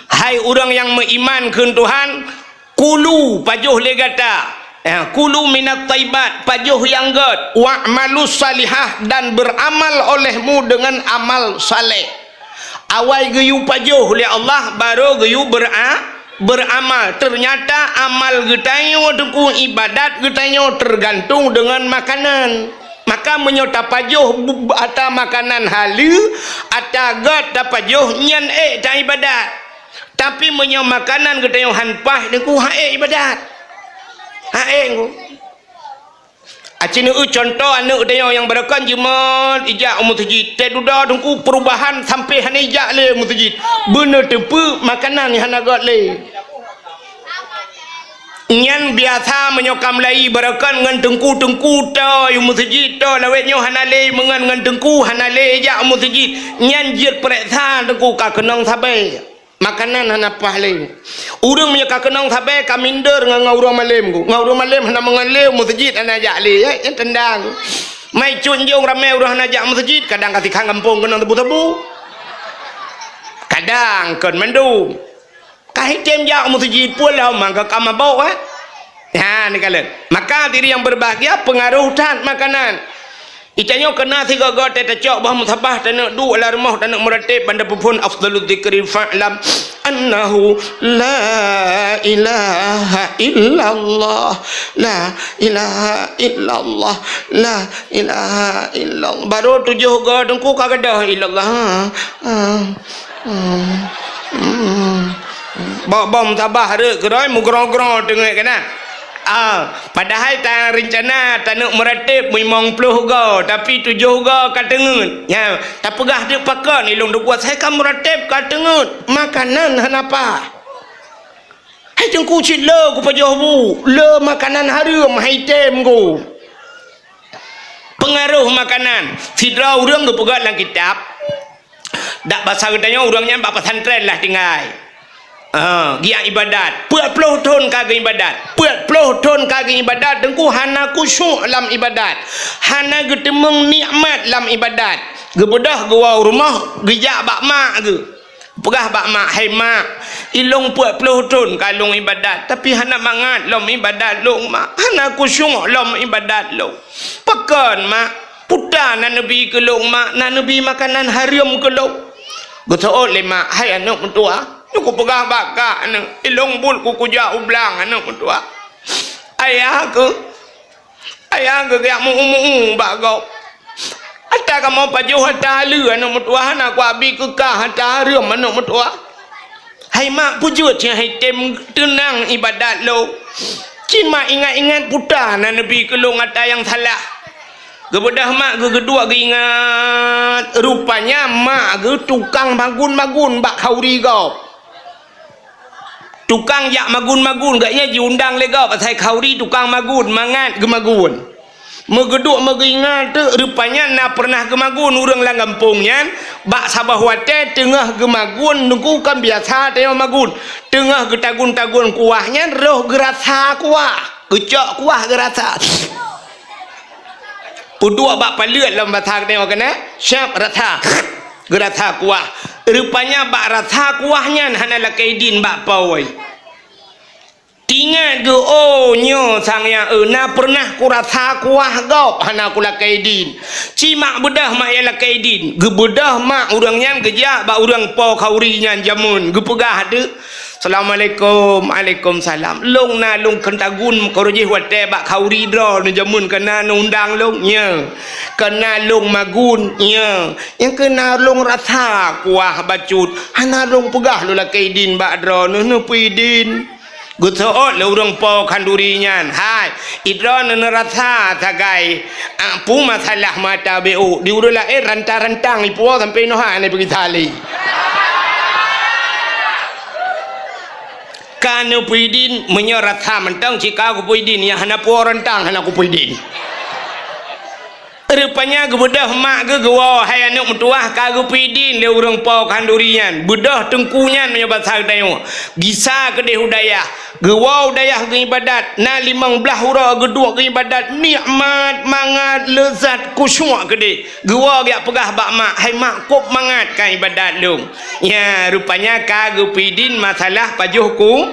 Hai ureuëng nyang meuiman kheun Tuhan, kulu, pajoh lé gata. Ya, kulu minat thayyibat, pajoh nyang gét, wa'malus salihah, dan beramal olehmu dengan amal saleh. Awai geuyue pajoh lé Allah, barô geuyue bera-, beramal. Teunyata amal geutanyoe teungku, ibadat geutanyoe teugantung deungon makanan. Maka meunyoe tapajoh bu-, ata makanan haleue, ata gét tapajoh, nyan ék taibadat. Tapi meunyoe makanan geutanyoe han paih, teungku, han ék ibadat. Han ék, teungku. Aci neueu cuntoh aneuk tanyoe nyang barokon jeuet ijak u meuseujid, teududoe teungku perubahan sampai hana ijak lé u meuseujid. Beuneuteupeu makanan nyang hana gét lé. Nyan biasa meunyoe ka mulai barokon ngon teungku-teungku toe u meuseujid, toe lawét nyoe hana lé meungon ngon teungku, hana lé ijak u meuseujid. Nyan jeuet peuriksa teungku ka keunong sabe. Makanan hana paih lé. Ureuëng meunyoe ka keunong sabe ka minder ngon, ngon ureuëng malém ku. Ngon ureuëng malém hana meungon lé, meuseujid hana jak lé, eh, nyan tandang. Mai cut jong ramé ureuëng hana jak meuseujid, kadang ka sikhan gampông keunong sabu-sabu. Kadang kon mandum. Ka hitem jak meuseujid pun lom mangka ka mabök, eh. Ha, neukalon. Maka diri yang berbahagia pengaruh that makanan. Itanyoe keuna sigoe-goe teucok boh musabah taneuk duek lam rumoh taneuk meuratéb banda peuphon afdhalu dzikri fa'lam annahu la ilaha illallah, la ilaha illallah, la ilaha illallah. Baru tujoh goe teungku ka gadôh illallah. Ah, ah, hmm. Boh-boh musabah rhot keudroe meugroe-groe teungoh keunan. Ah, padahai ta rencana taneuk meuratéb limong ploh goe, tapi tujoh goe ka teungeut. Nya, tapeugah teuk pakon ilong deuh kuat, hai ka meuratéb ka teungeut, makanan hana paih. Hai teungku cit le kupajoh bu, le makanan hareuem hai tem ku. Pengaruh makanan. Sidroe ureuëng geupeugah lam kitab, dak basa geutanyoe ureuëng nyan bak pesantren lah tinggai. Ha, giat ibadat. Peuet ploh thon ka geuibadat. Peuet ploh thon ka geuibadat, teungku hana khusyuk lam ibadat. Hana geuteumeung nikmat lam ibadat. Geubeudôh geuwoe u rumoh, geujak bak mak geuh. Peugah bak mak, "Hai mak, ilong peuet ploh thon ka lôn ibadat, tapi hana mangat lom ibadat lôn, mak. Hana khusyuk lom ibadat lôn." "Pakon, mak?" "Peue ta na neubi keu lôn, mak? Na neubi makanan hareuem keu lôn." Geuseuôt lé mak, "Hai aneuk meutuwah, nyoe kupeugah bak kah aneuk, ilong buet ku kujak u blang aneuk meutuwah. Ayah keuh, ayah keuh geujak meu-eu meu-eu bak gob. Ata kamoe pajoh ata haleue aneuk meutuwah, hana kuabi keu kah ata hareuem aneuk meutuwah." "Hai mak, peue jeuet cit hai tem teunang ibadat lôn? Cit mak ingat-ingat peue ta na neubi keu lôn ata nyang salah." Geubeudôh mak geuh geuduek geuingat, rupanya mak geuh tukang magun-magun bak khauri gob. Tukang jak magun-magun, gobnyan jiundang lé gob asai khauri tukang magun, mangat geumagun. Meugeuduek meugeuingat teuk, rupanya na peureunah geumagun ureuëng lam gampông nyan, bak saboh watée teungoh geumagun, teungku kan biasa tanyoe magun. Teungoh geutagun-tagun kuah nyan, roh geurasa kuah. Geucok kuah geurasa. Peuduek bak paleuet lom basa geutanyoe keunan, siab rasa. Geurasa kuah. Rupanya bak rasa kuah nyan hana lakée idin bak po. Teuingat geuh, "Oh, nyoe sang nyang eu na peureunah kurasa kuah gob hana kulakée idin." Cit mak beudôh mak nyang lakée idin. Geubeudôh mak ureuëng nyan geujak bak ureuëng po khauri nyan jameun geupeugah teuk, "Assalamualaikum." "Alaikumsalam. Lôn na lôn keutagun keu roh jih watée bak khauri droeneuh jameun keunan undang lôn, nya. Keunan lôn magun, nya. Nyang keunan lôn rasa kuah bacut. Hana lôn peugah lôn lakée idin bak droeneuh, neupeue idin." Geuseuôt lé ureuëng po khanduri nyan, "Hai, droeneuh neurasa sagai, a, peue masalah mata B O? Di ureuëng laén rantang-rantang ipuwoe sampoe inoe hana peugisa lé." Ka neupeue idin, meunyoe rasa mantong cit ka kupeue idin, nyang hana puwoe rantang hana kupeue idin. Rupanya geubeudôh mak geuh geuwoe, hai aneuëk meutuwah, ka geupeue idin lé ureuëng po khanduri nyan. Beudôh teungku nyan meunyoe basa geutanyoe. Gisa keudeh u dayah. Geuwoe u dayah geuibadat. Na limong blaih uroe geuduek geuibadat. Nikmat, mangat, leuzat, khusyuk keudeh. Geuwoe geujak peugah bak mak, "Hai mak, kôb mangat ka ibadat lôn." Nya, rupanya ka geupeue idin masalah pajoh ku.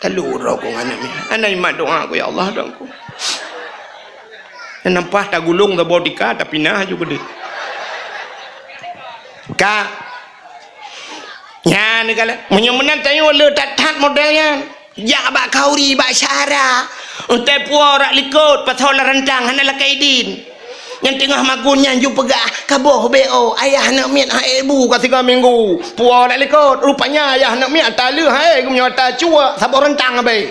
Lalu uroe ku ngon aneuëk miet. Hana imat doa ku, "Ya Allah, dong ku." Nyan nampah tagulong saboh tika, tapinah aju keudeh. Ka. Nyan neukalon. Meunyoe meunan tanyoe le that-that model nyan. Jak bak khanduri, bak syedara. Untée puwoe rot likot, pasoe lam rantang, hana lakée idin. Nyang teungoh magun nyan ju peugah, "Ka boh B O, ayah aneuëk miet han ék bu ka sigoe minggu." Puwoe lam likot, rupanya ayah aneuëk miet ata lheueh han ék, geumeunyoe ata cuek, saboh rantang abée.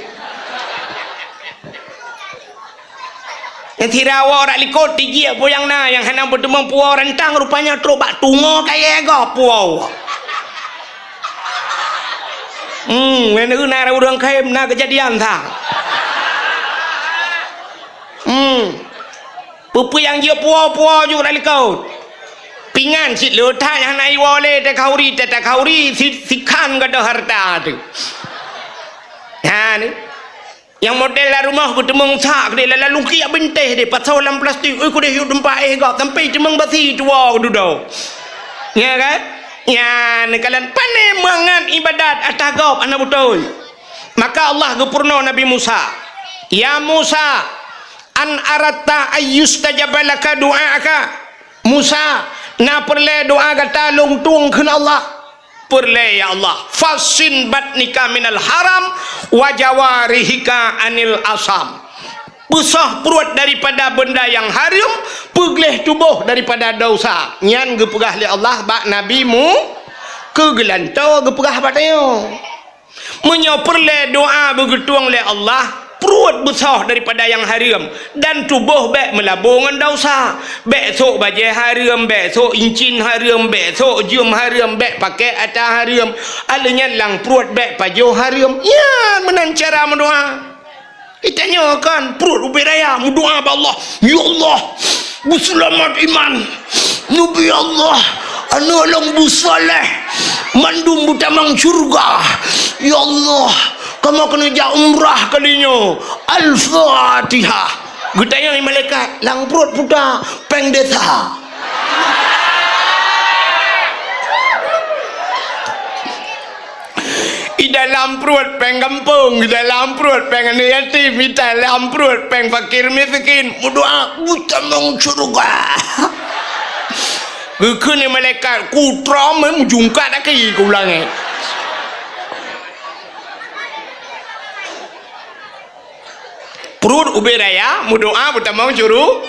Nyang sira woe rot likot, tijiek peue nyang na, nyang hana beuteumeung puwoe rantang, rupanya trok bak tungoe kayée gob puwoe. Hmm, ngon na ureuëng khem na keujadian sa. Hmm. Peue-peue nyang jeuet puwoe-puwoe ju rot likot. Pingan cit le that nyang hana iwoe lé, teuka khanduri, teuka khanduri, si, sikhan gadôh hareuta teuh. Ha, ni. Nyang model lam rumoh geuteumeung sak keudeh, lam lungkiek bintéh deh, pasoe lam plastik, ui, keudeh yue teumpat éh gob, sampoe teumeung basi tuwoe dudoe. Nya kan? Nya, neukalon, pane mangat ibadat atah gob hana beutôi. Maka Allah geupeurunoe Nabi Musa, "Ya Musa, an aratta ayyustajaba laka du'aaka?" Musa, na peureulée doa gata lôn tueng kheun Allah? Peureulée, ya Allah. "Fassin batnika minal haram wa jawarihika anil asam." Peusoh pruet daripada beunda nyang hareuem, peugleh tuboh daripada desya. Nyan geupeugah lé Allah bak Nabi Mu-, keu geulantoe geupeugah bak tanyoe. Meunyoe peureulée doa beugeutueng lé Allah, pruet beusoh daripada nyang hareuem, dan tuboh bék meulabô ngon desya. Bék sôk bajée hareuem, bék sôk incin hareuem, bék sôk jeuem hareuem, bék pakék atra hareuem. Alheuh nyan lam pruet bék pajoh hareuem. Nyan meunan cara meudoa. Geutanyoe kan pruet ubé raya meudoa bak Allah, "Ya Allah, beuseulamat iman, neubi Allah, aneuëk lôn beusaléh, mandum beutamong syeuruga. Ya Allah, kamoe keuneuk jak umrah kali nyoe." Al-Fatihah. Geutanyoe malaikat, lam pruet puta, péng desya. I dalam pruet péng gampông, i dalam pruet péng aneuëk yatim, i dalam pruet péng fakir miskin, meudoa beutamong syeuruga. Geukheun lé malaikat, "Ku trom, eh, meujungkat aki ku langét." Pruet ubé raya, meudoa beutamong syeuruga.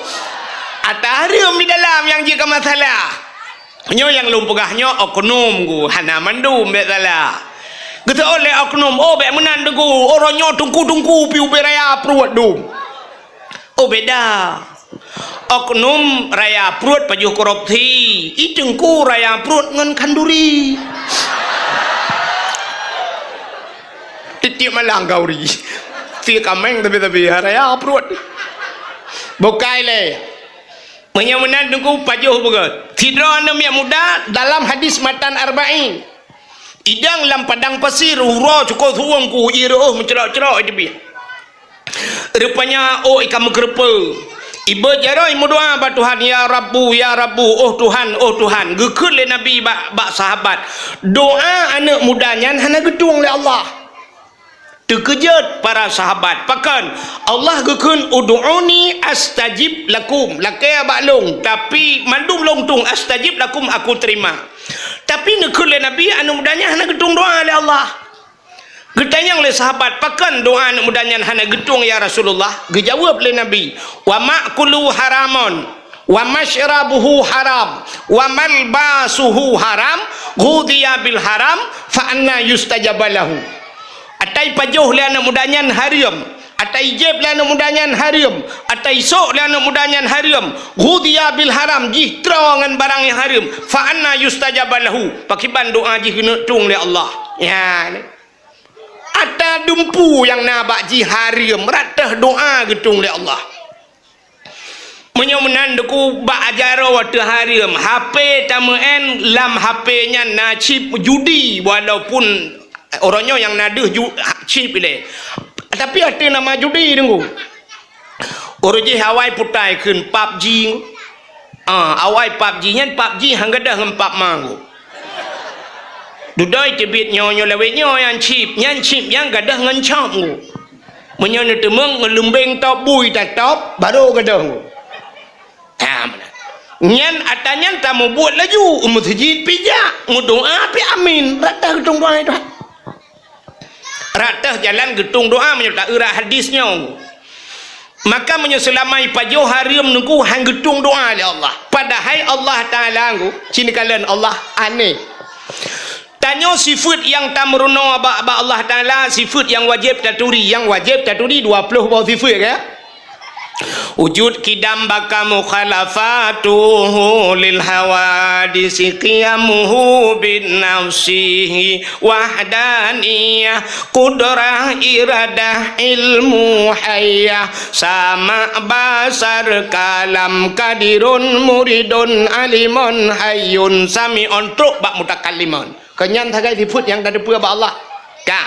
Atra hareuem di dalam nyang jeuet keu masalah. Nyoe nyang lôn peugah nyoe oknum ku, hana mandum bék salah. Geuseuôt lé oknum, "Oh, bék meunan Teungku, uroe nyoe teungku-teungku pih ubé raya pruet dum." Oh, beda. Oknum raya pruet pajoh korupsi, i teungku raya pruet ngon khanduri. Tiep-tiep malam khanduri. Si kaméng tapi-tapi raya pruet. Bukai lé. Meunyoe meunan teungku pajoh beugét. Sidroe aneuëk miet muda dalam hadis matan Arba'in. Idong lam padang pasir, uroe cukôp suwueng ku, ie reuôh meucrok-crok i teubiet. Rupanya ôk i ka meukeureupeue. Ibeuet jaroe meudoa bak Tuhan, "Ya Rabbu, ya Rabbu, oh Tuhan, oh Tuhan." Geukheun lé Nabi bak, bak sahabat, "Doa aneuëk muda nyan hana geutueng lé Allah." Teukeujot para sahabat. Pakon? Allah geukheun, "Ud'uni astajib lakum." Lakée bak lôn, tapi mandum lôn tueng, "Astajib lakum," aku terima. Tapi neukheun lé Nabi, aneuëk muda nyan hana geutueng doa lé Allah. Geutanyong lé sahabat, "Pakon doa aneuëk muda nyan hana geutueng, ya Rasulullah?" Geujaweueb lé Nabi, "Wa ma'kuluhu haramun, wa masyrabuhu haram, wa malbasuhu haram, ghudhiya bil haram, fa anna yustajabu lahu?" Atai pajoh lé aneuk muda nyan hareuem. Atai jieb lé aneuk muda nyan hareuem. Atai sôk lé aneuk muda nyan hareuem. Ghudhiya bil haram, jih troe ngon barang nyang hareuem. Fa anna yustajabu lahu? Pakriban doa jih keuneuk tueng lé Allah? Ya. Ata dumpeue nyang na bak jih hareuem, rot teuh doa geutueng lé Allah. Meunyoe meunan Teungku, bak jaroe teuh hareuem, H P tameu'en, lam H P nyan na chip judi, walaupun uroe nyoe nyang na deuh ju-, chip ilée. Tapi ateueh nama judi Teungku. Uroe jih awai putai kheun PUBG. Ah, awai PUBG nyan, PUBG han gadôh ngon PUBG Teungku. Dudoe teubiet nyoe, nyoe lawét nyoe nyang chip, nyan chip nyang gadôh ngon chop Teungku. Meunyoe neuteumeung ngeulumbeng top bui tatop, barô gadôh. Ha, meunan. Nyan ata nyan tamubuet laju, u meuseujid pih jak, meudoa pih amin, rot teuh geutueng doa Tuhan. Rot teuh jalan geutueng doa meunyoe taeu rot hadis nyoe. Maka meunyoe seulama ipajoh hareuem Teungku han geutueng doa lé Allah. Padahai Allah Taala Teungku, cinikalan Allah aneh. Tanyoe sifeuet nyang tameurunoe bak, bak Allah Taala, sifeuet nyang wajéb taturi. Nyang wajéb taturi dua ploh boh sifeuet, ya. Wujud, qidam, baqa, mukhalafatuhu lil hawadisi, qiyamuhu bin nafsihi, wahdaniyah, qudrah, iradah, ilmu, hayyah, sama', basar, kalam, qadirun, muridun, alimun, hayyun, sami'un, trok bak mutakallimun. Kon nyan sagai sifeuet nyang tateupeue bak Allah. Ka.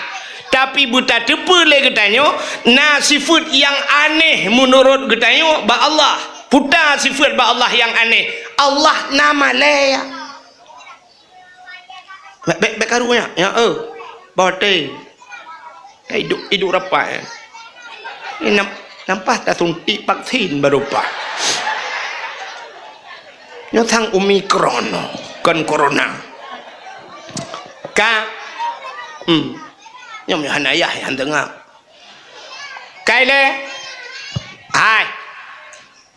Tapi beutateupeue lé geutanyoe, na sifeuet nyang aneh meunurot geutanyoe bak Allah. Peue sifeuet bak Allah nyang aneh? Allah na malée. Bék, bék, bék karu nyan, ya, eh. Boh teh. Ka idup, idup rapat, eh. Ni nam-, nampak tasuntik vaksin baru pah. Nyoe sang Omicron, kon corona. Ka, hmm. Nyoe meuhana yah nyang deungoe. Kai lé. Hai.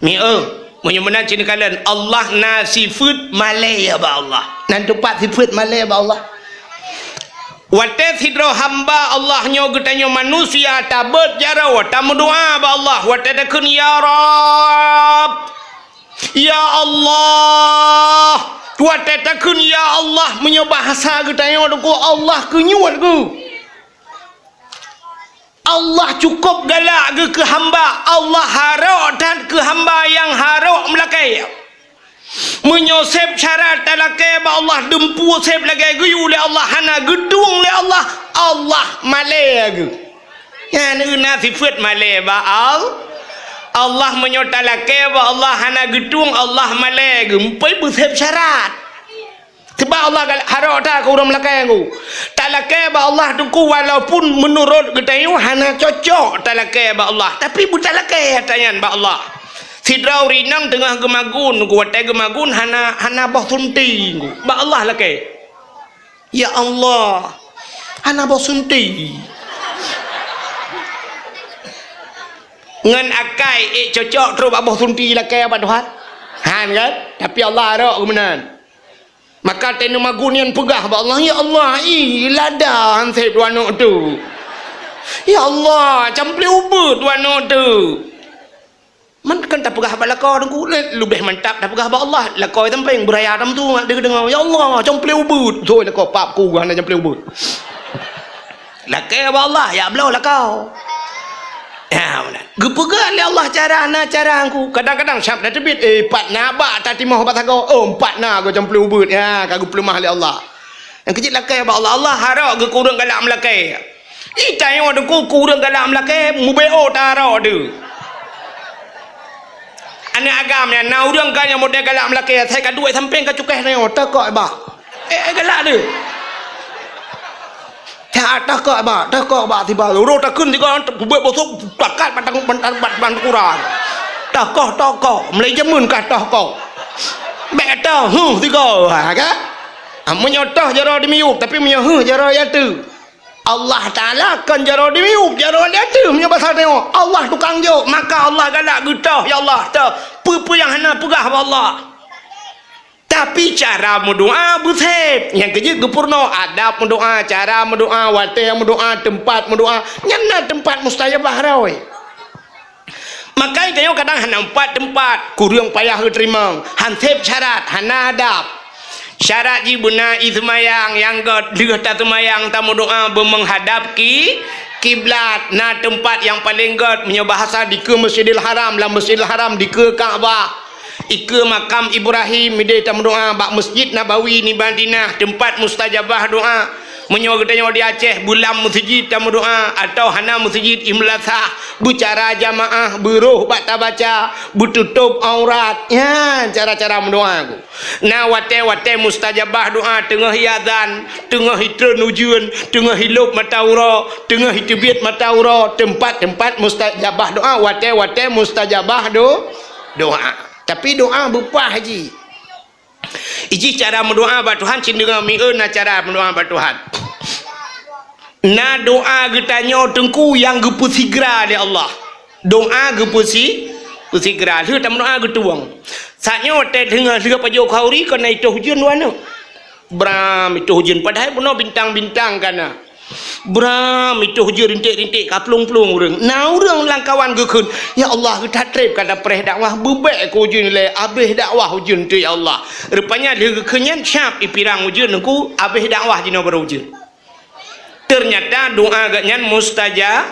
Mieu, meunyoe meunan cit neukalon, Allah na sifeuet malée bak Allah. Nan teupat sifeuet malée bak Allah. Watée sidroe hamba Allah nyoe geutanyoe manusia tabeuet jaroe tameudoa bak Allah, watée takheun, "Ya Rabb, ya Allah," watée takheun, "Ya Allah," meunyoe bahasa geutanyoe Teungku, Allah keunyuet geuh. Allah cukôp galak geuh keu hamba, Allah harok that keu hamba nyang harok meulakée. Meunyoe seb syarat talakée bak Allah, dumpeue seb lagée geuyue lé Allah, hana geutueng lé Allah, Allah malée geuh. Nyan na sifeuet malée bak Al-, Allah. Meunyoe talakée bak Allah hana geutueng, Allah malée geuh. Meupeue beuseb syarat. Sebab Allah gal-, harok that keu ureuëng meulakée Teungku. Talakée bak Allah Teungku, walaupun meunurot geutanyoe hana cocok talakée bak Allah, tapi beutalakée ata nyan bak Allah. Sidroe ureuëng inong teungoh geumagun Teungku, watée geumagun hana, hana boh sunti Teungku. Bak Allah lakée. Ya Allah, hana boh sunti. Ngon akai ék cocok trok bak boh sunti lakée bak Tuhan? Han kan? Tapi Allah harok keu meunan. Maka teuh neumagun nyan peugah bak Allah, "Ya Allah, ih, lada han seb dua aneuk tu. Ya Allah, camplé ubeut dua aneuk tu." Man kan tapeugah bak lakoe Teungku, le-, leubeh mantap tapeugah bak Allah. Lakoe sampéng beuraya tam tu, mak deungoe, "Ya Allah, camplé ubeut." Soi lakoe pap ku hana camplé ubeut. Lakée bak Allah, ya bloe lakoe. Ya, meunan. Geupeugah lé Allah cara na cara Teungku. Kadang-kadang sab na teubiet, eh, pat na bak tatimoh bak sagoe. Oh, empat na go camplé ubeut. Ya, ka geupeuleumah lé Allah. Nyang keujieb lakée bak Allah, Allah harok geuh keu ureuëng galak meulakée. Ih, tanyoe Teungku keu ureuëng galak meulakée, mubeo tarok deuh. Aneuk agam nyan, na ureuëng ka nyang model galak meulakée, asai ka duek sampéng ka cukéh nyoe, teuh kok bak. Eh, eh, galak deuh. Teuh, teuh kok bak, teuh kok bak tiba. Uroe takheun tiga, buet bosok, takat batang, batang, batang, batang kurang. Teuh kok, teuh kok, meulai jameun ka teuh kok. Bék teuh, huh, tiga, ha, kan? Ah, meunyoe teuh jaroe dimiyueb, tapi meunyoe huh jaroe ateueh. Allah Taala kon jaroe dimiyueb, jaroe di ateueh, meunyoe basa tanyoe, Allah tukang jok, maka Allah galak geutoh, ya Allah, toh, peue-peue nyang hana peugah bak Allah. Tapi cara meudoa beuseb. Nyang keujeuet geupeurunoe adab meudoa, cara meudoa, watée meudoa, teumpat meudoa. Nyan na teumpat mustajabah rhoi. Maka tanyoe kadang hana teumpat-teumpat, kureueng payah geuteurimong, han seb syarat, hana adab. Syarat jih beuna ie seumayang, nyang gét lheueh taseumayang tameudoa beumeuhadab ki kiblat. Na teumpat nyang paleng gét, meunyoe bahasa dikeue Masjidil Haram, lam Masjidil Haram dikeue Ka'bah. Ikeue makam Ibrahim, mideh tameudoa bak Masjid Nabawi di Madinah, teumpat mustajabah doa. Meunyoe geutanyoe di Aceh, beulam meuseujid tameudoa, atawa hana meuseujid, i meulasah, beucara jamaah, beuroh bak tabaca, beututôb aurat. Nyan cara-cara meudoa ku. Na watée-watée mustajabah doa, teungoh iazan, teungoh itreun ujeuen, teungoh ilôb mata uroe, teungoh iteubiet mata uroe, teumpat-teumpat mustajabah doa, watée-watée mustajabah do-, doa. Tapi doa beupah jih. Ijih cara meudoa bak Tuhan, cit deungoe mieu na cara meudoa bak Tuhan. Na doa geutanyoe Teungku nyang geupeusigra lé Allah. Doa geupeusi-, peusigra. Lheueh tameudoa geutuwöng. Saat nyoe watée deungoe lheueh pajoh khauri kon na itôh ujeuen dua neuk. Bram itôh ujeuen, padahai bunoe bintang-bintang ka na. Bram itôh ujeuen rinték-rinték ka plueng-plueng ureuëng. Na ureuëng lam kawan geukheun, "Ya Allah, geutat treb ka tapreh dakwah, beubek keu ujeuen ilée, abéh dakwah ujeuen tu ya Allah." Rupanya lheueh geukheun nyan, syab ipirang ujeuen Teungku, abéh dakwah jinoe barô ujeuen. Teunyata doa geuh nyan mustajab,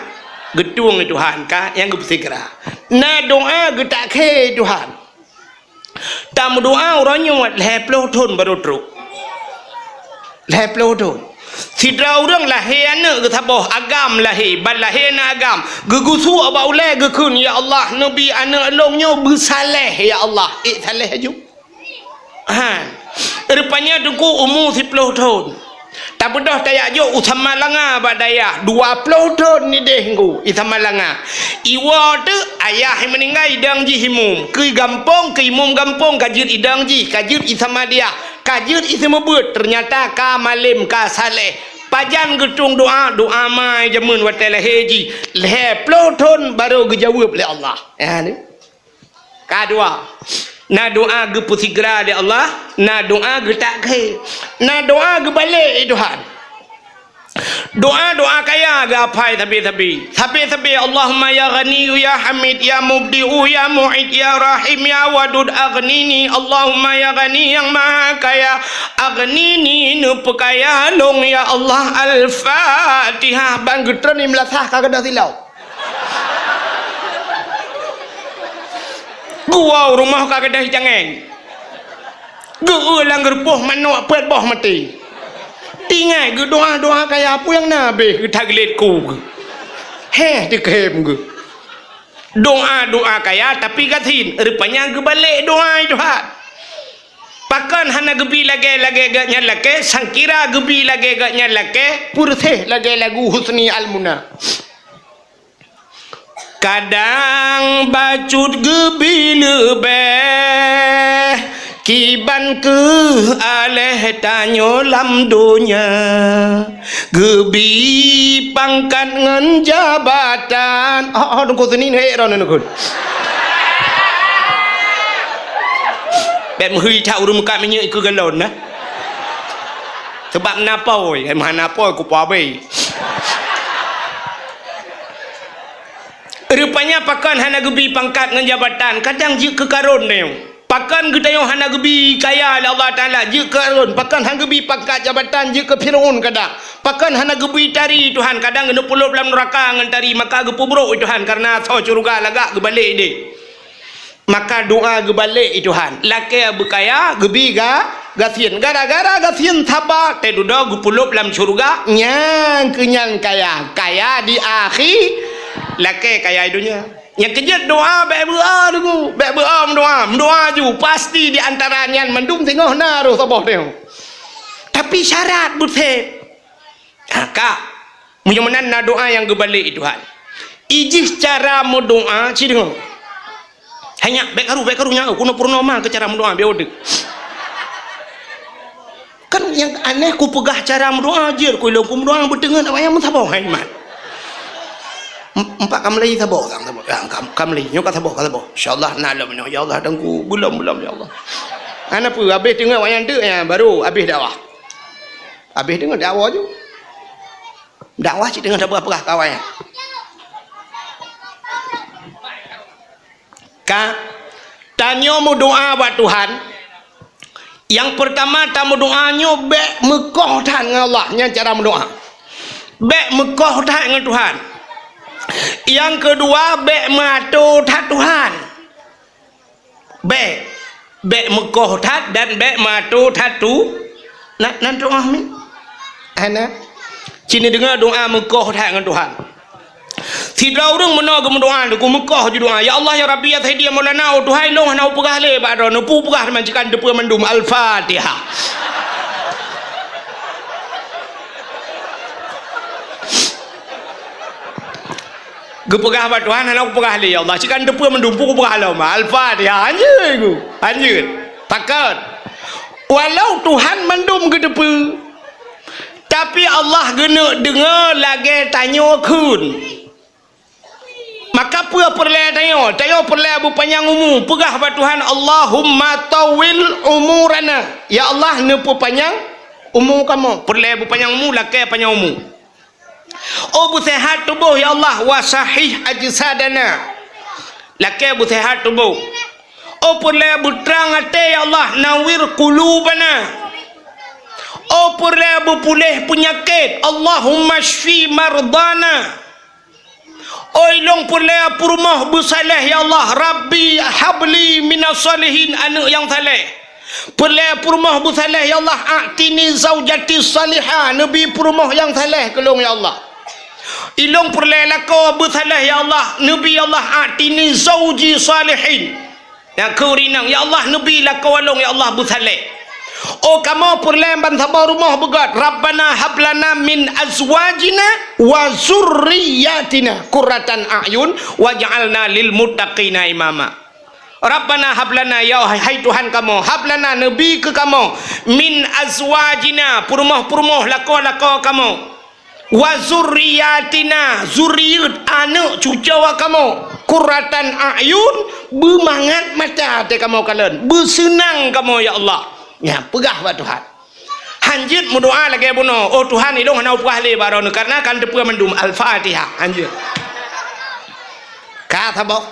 geutueng lé Tuhan ka nyang geupeusigra. Na doa geutak khe Tuhan. Tameudoa uroe nyoe lhée ploh thon barô trok. Lhée ploh thon. Sidroe ureuëng lahé aneuëk geusaboh agam lahé, ban lahé na agam. Geugusue bak ulée geukheun, "Ya Allah, neubi aneuëk lôn nyoe beusaleh, ya Allah." Ék saleh aju. Ha. Rupanya Teungku umu siploh thon. Tabeudôh tajak jok u Samalanga bak dayah, dua ploh thon nideh Teungku i Samalanga. Iwoe teuk ayah meuninggai idong jih imum. Keu gampông, keu imum gampông ka jeuet idong jih, ka jeuet i Samadiyah, ka jeuet i seumeubeuet, teunyata ka malem, ka saleh. Pajan geutueng doa, doa ma jameun watée lahé jih. Lhée ploh thon barô geujaweueb lé Allah. Ya, ni. Ka dua, na doa geupeusigra lé Allah, na doa geutak khe, na doa geubalek lé Tuhan. Doa-doa kaya geuapai sabe-sabe. Sabe-sabe, Allahumma ya Ghaniyyu ya Hamid ya Mubdi'u ya Mu'id ya Rahim ya Wadud aghnini. Allahumma ya Ghani nyang Maha Kaya, aghnini neupeukaya lôn ya Allah. Al-Fatihah. Ban geutreun i meulasah ka gadôh silau. Geuwoe u rumoh ka gadôh cangéng. Geueu lam geurupoh manok peuet boh maté. Tinggai geudoa-doa kaya peue nyang na abéh geutat geulet ku geuh. Héh, teukhem geuh. Doa-doa kaya tapi gasien, rupanya geubalek doa Tuhan. Pakon hana geubi lagée-lagée geuh nyan lakée, sangkira geubi lagée geuh nyan lakée, peureuseh lagée lagu Husni Al-Muna. Kadang bacut geubi leubeh kiban keuh aléh tanyoe lam donya, geubi pangkat ngon jabatan. Oh, oh, Teungku Senin, hei, ron Teungku. Bék meuhôi that ureuëng meukat minyeuk ikeue galon, nah. Sabab na poi, eh, meuhana poi, kupa abéh. Rupanya pakon hana geubi pangkat ngon jabatan, kadang jeuet keu Karun nyoe. Pakon geutanyoe hana geubi kaya lé Allah Taala, jeuet keu Karun. Pakon hana geubi pangkat jabatan, jeuet keu Fir'aun kadang. Pakon hana geubi tari Tuhan, kadang geuneupulop lam neuraka ngon tari, maka geupeubrok Tuhan kareuna asoe syeuruga lagak geubalek ideh. Maka doa geubalek i Tuhan. Lakée beukaya, geubi ga-, gasien. Gara-gara gasien saba, teududoe geupulop lam syeuruga, nyang keunyan kaya. Kaya di akhi, lakée kaya di donya. Nyang keujeuet doa bék beuo deungoe, bék beuo meudoa. Meudoa ju, pasti di antara nyan mandum singoh na roh saboh teuh. Tapi syarat beuseb. Ha, ka. Meunyoe meunan na doa nyang geubalek i Tuhan. Ijih cara meudoa, ci deungoe. Hai nyak, bék karu, bék karu nyak, keunoe peurunoe ma keu cara meudoa, biar udeuek. Kan nyang aneh kupeugah cara meudoa, jeuet ku ilôn kumeudoa beuteungeut awak nyang meusaboh, hai mat. Em-, empat ka meulai saboh, sang saboh. Ya, ka, ka meulai, nyoe ka saboh, ka saboh. Insya Allah, na lom nyoe, ya Allah, dan ku, belom, belom, ya Allah. Hana peue, habéh teungoh awaknyan teuk, ya, baru habéh dakwah. Habéh teungoh dakwah ju. Dakwah cit teungoh sapeue-peue kawan. Ka, tanyoe meudoa bak Tuhan, nyang peurtama tameudoa nyoe bék meukoh that ngon Allah, nyan cara meudoa. Bék meukoh that ngon Tuhan. Nyang keudua, bék meuato that Tuhan. Bék, bék meukoh that dan bék meuato that tu. Na, na doa mi? Hana. Ci neudeungoe doa meukoh that ngon Tuhan. Sidroe ureuëng meunoe geumeudoa, geumeukôh jih doa, "Ya Allah, ya Rabbi, ya Sayyidi, ya Maulana, oh Tuhan, ilôn hana kupeugah lé bak droeneuh, peue peugah teuma, ci ka neuteupeue mandum." Al-Fatihah. Geupeugah bak Tuhan, "Hana kupeugah lé, ya Allah, ci ka neuteupeue mandum, peue kupeugah lom." Al-Fatihah. Hanjeuet ku. Hanjeuet. Pakat. Walau Tuhan mandum geuteupeue, tapi Allah geuneuk deungoe lagée tanyoe kheun. Maka peue peureulée tanyoe? Tanyoe peureulée beupanyang umu. Peugah bak Tuhan, "Allahumma tawwil umurana." Ya Allah, neupeupanyang umu kamoe. Peureulée beupanyang umu, lakée panyang umu. Oh, beuseuhat tuboh, ya Allah, wa sahih ajsadana. Lakée beuseuhat tuboh. Oh, peureulée beutrang até, ya Allah, nawwir qulubana. Oh, peureulée beupuléh peunyakét, Allahumma syfi mardana. Oi, lôn peureulée peurumoh beusaléh, ya Allah. Rabbi habli minas salihin, aneuëk nyang saléh. Peureulée peurumoh beusaléh, ya Allah. A'tini zaujati salihah, neubi peurumoh nyang saléh keu lôn, ya Allah. Ilôn peureulée lakoe beusaléh, ya Allah. Neubi, ya Allah, a'tini zauji salihin. Nyang keu ureuëng inong, ya Allah, neubi lakoe lôn, ya Allah, beusaléh. Oh, kamoe peureulée ban saboh rumoh beugét, "Rabbana hablana min azwajina wa zurriyatina qurratan a'yun waj'alna lil muttaqina imama." Rabbana hablana, ya hai Tuhan kamoe, hablana, neubi keu kamoe, min azwajina, peurumoh-peurumoh lakoe-lakoe kamoe. Wa zurriyatina, zuriet, aneuëk cucoe kamoe, qurratan a'yun, beumangat mata até kamoe kalon, beuseunang kamoe, ya Allah. Nyan peugah bak Tuhan. Hanjeuet meudoa lagée bunoe, "Oh Tuhan, ilôn hana kupeugah lé bak droeneuh, kareuna ka neuteupeue mandum." Al-Fatihah. Hanjeuet. Ka saboh.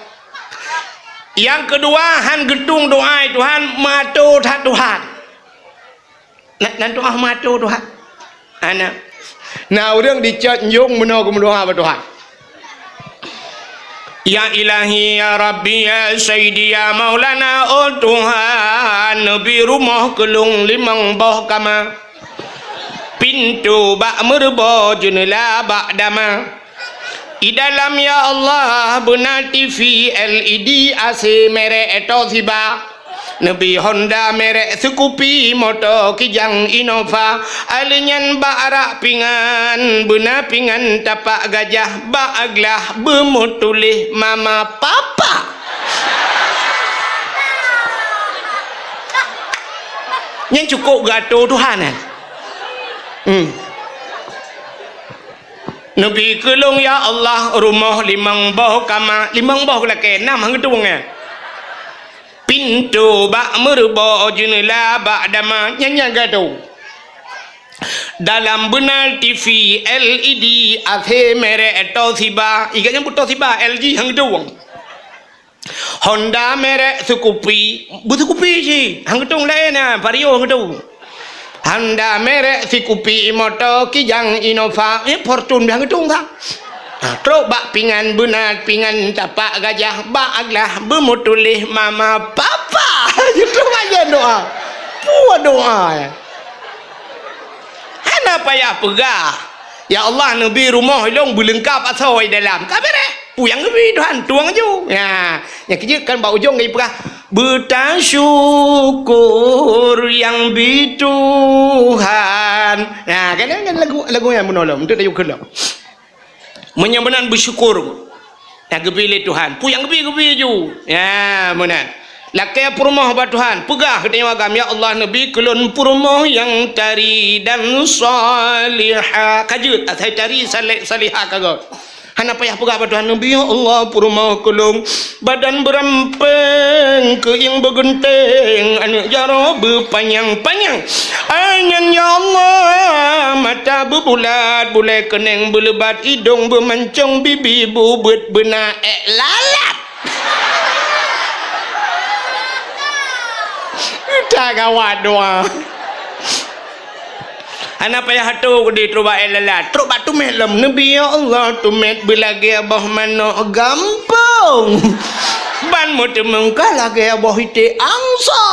Nyang keudua, han geutueng doa, "Tuhan, meuato that Tuhan." Na, na doa meuato Tuhan. Hana. Na ureuëng dicot nyong meunoe geumeudoa bak Tuhan. Ya Ilahi, ya Rabbi, ya Sayyidi, ya Maulana, oh Tuhan, neubi rumoh keu lôn limong boh kama. Pintoe bak meureuboh, jeuneula bak dama. I dalam, ya Allah, beuna T V L E D, A C merek Toshiba. Neubi Honda merek Scoopy, moto Kijang Innova. Alèh nyan bak rak pingan, beuna pingan tapak gajah, bak glah beumeutuléh mama papa. Nyan cukôp geuato Tuhan, eh? Hmm. Neubi keu lôn, ya Allah, rumoh limong boh kama, limong boh lakée, nam han geutueng, eh. Pintoe bak meureuboh, jeuneula bak dama, nyan nyang geuato. Dalam beuna T V L E D, A C merek Toshiba, i gobnyan beuet Toshiba, L G han geutueng. Honda merek Scoopy, beuet Scoopy cit, han geutueng laén na, Vario han geutueng. Honda merek Scoopy, moto Kijang Innova, eh, Fortuner han geutueng sa. Ha, trok bak pingan beuna pingan tapak gajah, bak glah beumeutuléh mama papa. Itu bagian doa. Puah doa, ya. Hana payah peugah, "Ya Allah, neubi rumoh ilôn beuleungkap asoe dalam." Ka beureh. Peue nyang geubi Tuhan, tueng aju. Nah, nyang keujeuet kan bak ujong geupeugah, "Beusyukur nyang bi Tuhan." Nah, kan, kan lagu, lagu nyan meunolong, untuk tayue keu lom. Meunyoe meunan beusyukur, nyang geubi lé Tuhan. Peue nyang geubi, geubi aju. Nyan, meunan. Lakée peurumoh bak Tuhan. Peugah keu tanyoe agam, "Ya Allah, neubi keu lôn peurumoh nyang tari dan salihah." Ka jeuet, asai tari, saleh, salihah ka göt. Hana payah peugah bak Tuhan, "Nabi, ya Allah, peurumoh keu lôn, badan beurampéng, keuieng beugeunteng, aneuk jaroe beupanyang-panyang. Anyan, ya Allah, mata beubulat, bulèe keuneng beuleubat, idông beumancông, bibi beubeuet, beuna ék lalat." Ka gawat doa. Hana payah atô keudeh trok bak ék lalat, trok bak teumèt lom. "Nabi, ya Allah, teumèt beulagèe boh manok gampông, ban meuteumeung ka lagèe boh iték angsa."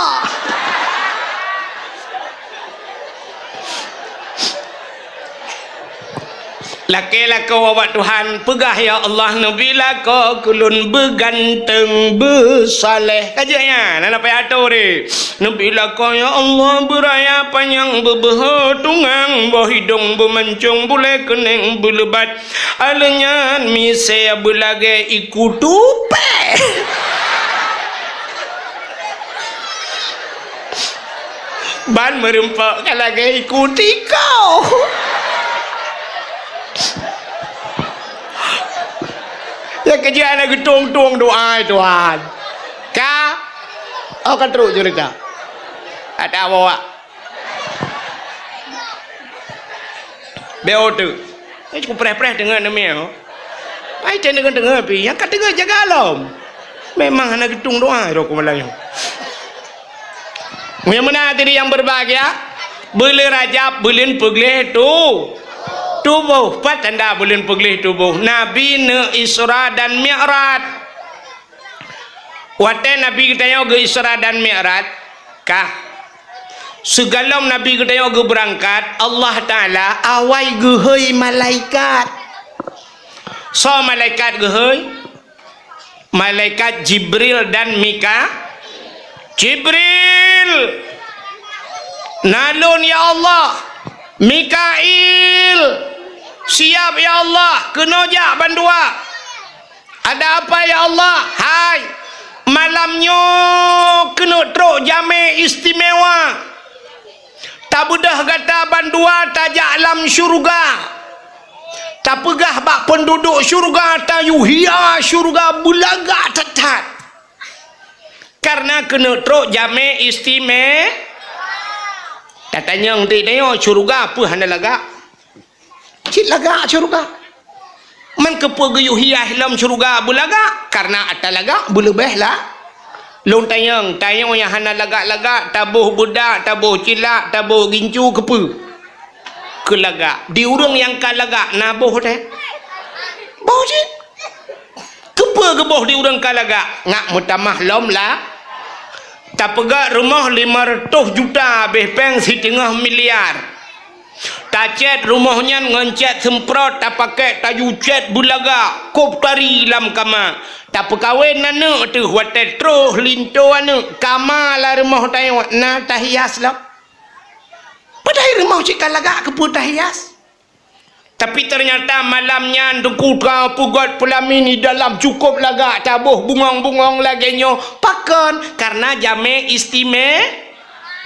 Lakèe lakoe ubak Tuhan, peugah, "Ya Allah, neubi lakoe keu lôn beuganteng, beusaleh." Ka jeuet nyan, hana payah atô deh. "Neubi lakoe, ya Allah, beuraya panyang, beubeuhe tungang, boh idông beumancông, bulèe keuneng beuleubat. Alèh nyan misèe beulagèe iku tupèe." Ban meureumpok ka lagèe iku tiko. Ya, keu jih hana geutueng-tueng doa, Tuhan. Ka? Oh, ka trok cerita. Ada awak. Beo tu. Eh, cukup preh-preh deungon neumie, oh. Pai cen deungon-deungon pi, nyang ka deungon jaga lom. Memang hana geutueng doa, roh ku malam nyoe. Nyang meunan hadirin yang berbahagia, buleuen Rajab, buleuen peugleh tu, tuboh. Pat tanda buleuen peugleh tuboh? Nabi neu Isra dan Mi'raj. Watèe Nabi geutanyoe geu-Isra dan Mi'raj, kah? Sigohlom Nabi geutanyoe geubeurangkat, Allah Taala awai geuhôi malaikat. Soe malaikat geuhôi? Malaikat Jibril dan Mika-, Jibril! Na lôn, ya Allah. Mikail! Siap, ya Allah. Keunoe jak bandua. Ada apa, ya Allah? Hai, malam nyoe keuneuk trok jamé istimewa. Tabeudôh gata bandua tajak lam syeuruga. Tapeugah bak peunduduek syeuruga, tayue hias syeuruga beulagak that-that. Kareuna keuneuk trok jamé istime-, tatanyong di tanyoe syeuruga peue hana lagak? Cit lagak syeuruga. Man keupeue geuyue hias lom syeuruga beulagak? Kareuna ata lagak beuleubeh la-, lôn tanyong, tanyoe nyang hana lagak-lagak, taboh beudak, taboh cilak, taboh gincu, keupeue? Keu lagak. Di ureuëng nyang ka lagak na boh teuh? Boh cit. Keupeue geuboh di ureuëng ka lagak? Ngat meutamah lom la-, tapeugöt rumoh lima reutôh juta, abéh péng siteungoh miliar. Tacét rumoh nyan ngon cét seumprot, tapakék taju cét beulaga, kôb tari lam kama. Tapeukawen aneuk teuh, watée troh linto aneuk, kama lam rumoh tanyoe na tahias lom. Padahai rumoh cit ka lagak, keupeue tahias? Tapi teunyata malam nyan Teungku ka peugöt peulamin di dalam cukôp lagak, taboh bungöng-bungöng lagée nyoe. Pakon? Kareuna jamé istime-,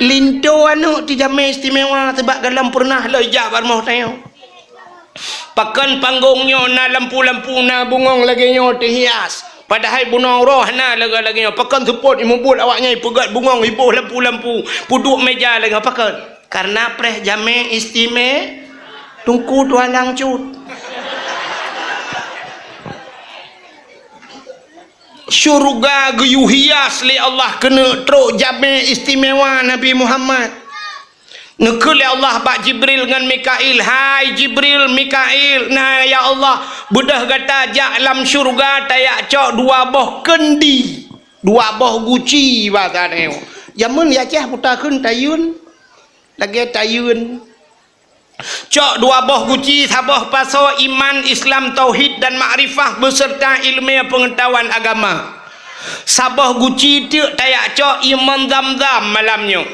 linto aneuk teuh jamé istimewa, sabab gohlom peureunah lôn jak bak rumoh tanyoe. Pakon panggong nyoe na lampu-lampu, na bungöng lagée nyoe teuhias. Padahai bunoe roh na lagée-lagée nyoe. Pakon seupôt imubuet awak nyan ipeugöt bungöng, iboh lampu-lampu, peuduek méja lagée nyoe? Pakon? Kareuna preh jamé istime-, Teungku tualang cut. Syeuruga geuyue hias lé Allah keuneuk trok jamé istimewa Nabi Muhammad. Neukheun lé Allah bak Jibril ngon Mikail, "Hai Jibril, Mikail, na ya Allah, beudôh gata jak lam syeuruga tajak cok dua boh keundi, dua boh guci," basa nyoe. Jameun di Aceh buta kheun tayeuen, lagée tayeuen. Cok dua boh guci, saboh pasoe iman, Islam, tauhid dan makrifah beuseurta ileumé peungeutahuan agama. Saboh guci teuk tajak cok iman Zamzam malam nyoe.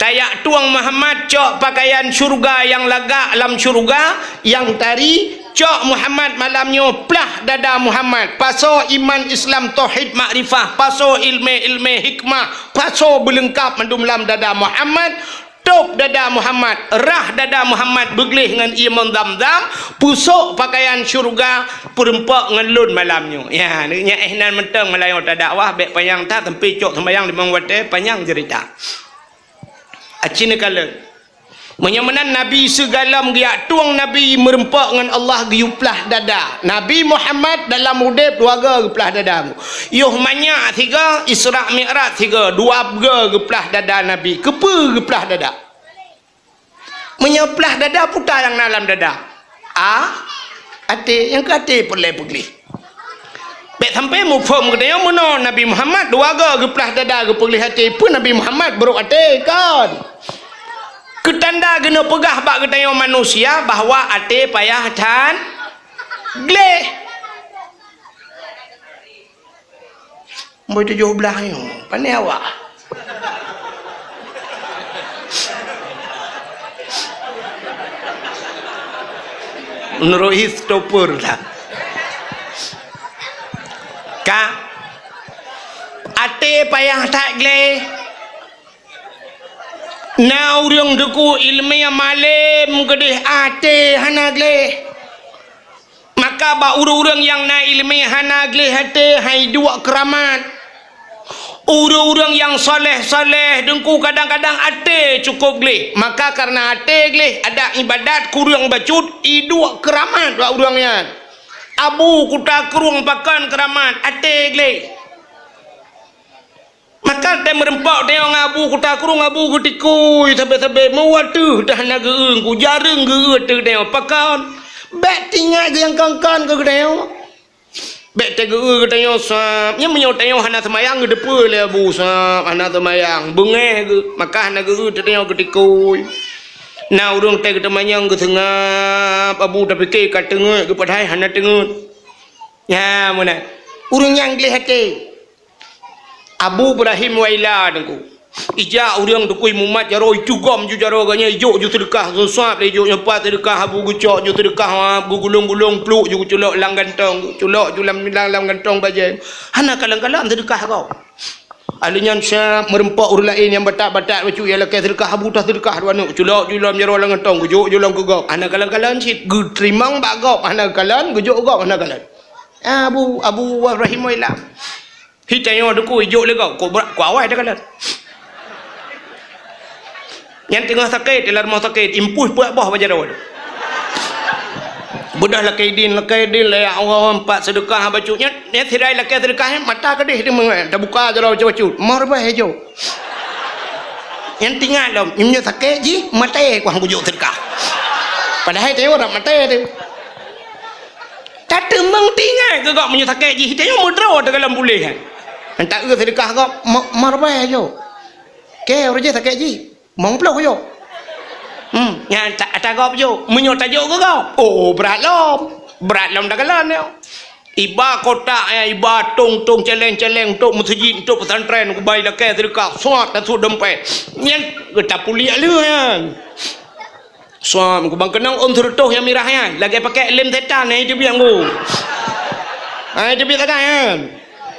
Tajak tueng Muhammad cok pakaian syeuruga nyang lagak lam syeuruga, nyang tari, cok Muhammad malam nyoe plah dada Muhammad. Pasoe iman, Islam, tauhid, makrifah, pasoe ileumé-ileumé hikmah, pasoe beuleungkab mandum lam dada Muhammad. Tôb dada Muhammad, rhah dada Muhammad beugleh ngon ié mon Zamzam, pusôk pakaian syeuruga, peurumpok ngon lôn malam nyoe. Ya, nyan eh nan mantong meulayeue tadakwah, bèk panyang that, sampoe cok seumayang limong watèe, panyang ceurita. Aci neukalon. Meunyoe meunan Nabi sigohlom geujak tueng Nabi meurumpok ngon Allah geuyue plah dada. Nabi Muhammad dalam udép dua goe geuplah dada. Yoh manyak sigoe, Isra Mi'raj sigoe, dua goe geuplah dada Nabi. Keupeue geuplah dada? Meunyoe plah dada, peue nyang na lam dada? A, até, nyang keu até peureulèe peugleh. Bèk sampoe muphom geutanyoe meunoe Nabi Muhammad dua goe geuplah dada geupeugleh até, peue Nabi Muhammad brôk até, kon. Keu tanda geuneuk peugah bak geutanyoe manusia bahwa até payah that gleh. Boh tujoh blah nyoe, pane awak? Meunurot hi stopper lah. Ka, até payah that gleh. Na ureueng teuku ileumèe malém keudeh, até hana gleh. Maka bak ureueng-ureueng nyang na ileumèe hana gleh até, hai duek keuramat. Ureueng-ureueng nyang saleh-saleh teungku kadang-kadang até cukôp gleh. Maka kareuna até gleh, adak ibadat kureueng bacut, iduek keuramat bak ureueng nyan. Abu Kuta Krueng pakon keuramat, até gleh. Maka tém meurumpok tanyoe ngon Abu Kuta Krueng, Abu geutikui sabe-sabe, meuwateuh dah hana geu-eu, ku jareueng geu-eu ateueh tanyoe. Pakon? Bèk teuingat geuh nyang kon-kon keu geutanyoe. Bèk tageu-eu geutanyoe sab. Nyan meunyoe tanyoe hana seumayang, geuteupeue lé Abu sab hana seumayang, beungèh geuh, maka hana geu-eu ateueh tanyoe geutikui. Na ureueng teuh geuteumanyong geuseungab, Abu tapike ka teungeut geuh padahai hana teungeut. Nyan meunan. Ureueng nyang gleh até. Abu Ibrahim Waila teungku. Ijak ureueng teuku imumat jaroe, icugom ju jaroe geuh nyan, ijok ju seudeukah, seusuab lé ijok nyan pat seudeukah, Abu geucok ju seudeukah, ha, geugulong-gulong pluk ju geuculok lam gantong, culok ju lam, lam, lam gantong bajèe. Hana kalon-kalon seudeukah gob. Ahli nyan siap meurumpok ureueng laén nyang batat-batat bacut nyang lakèe seudeukah, Abu taseudeukah dua aneuk, culok ju lom jaroe lam gantong, geujok ju lom keu gob. Hana kalon-kalon cit, geuteurimong bak gob, hana kalon, geujok gob, hana kalon. Abu, Abu Ibrahim Waila. Hi tanyoe teuku ijok lé gob, kok bra-, kok awai takalon. Nyan teungoh sakét, lam rumoh sakét, impus peuet boh bak jaroe. Beudôh lakèe idin, lakèe idin, lé Allah, pat seudeukah bacut nyan, nyan sidai lakèe seudeukah nyan, mata keudeh teumeung, tabuka jaroe bacut-bacut. Moh ribèe ijok. Nyan teuingat lom, meunyoe sakét jih, maté kuah geujok seudeukah. Padahai tanyoe rab maté teuh. Tateumeung teuingat keu gob meunyoe sakét jih, tanyoe meudroe teuh goh lom puléh nyan. Nyan taeu seudeukah gob, ma-, marbai jok. Kèe uroe jih sakét jih, limong ploh jok. Hmm, nyan ta-, ata gob jok. Meunyoe tajok keu gob, oh, brat lom. Brat lom takalon nyoe. Iba kotak nyan, iba tong-tong, cèlèng-cèlèng, untuk meuseujid, untuk pesantren, kubai lakèe seudeukah, suat tasut dompet. Nyan tapuliek lheueh nyan. Suam, ku bang keunong ôn seureutôh nyang mirah nyan, lagèe pakèk lem setan, hai teubiet ngku. Hai teubiet sagai nyan.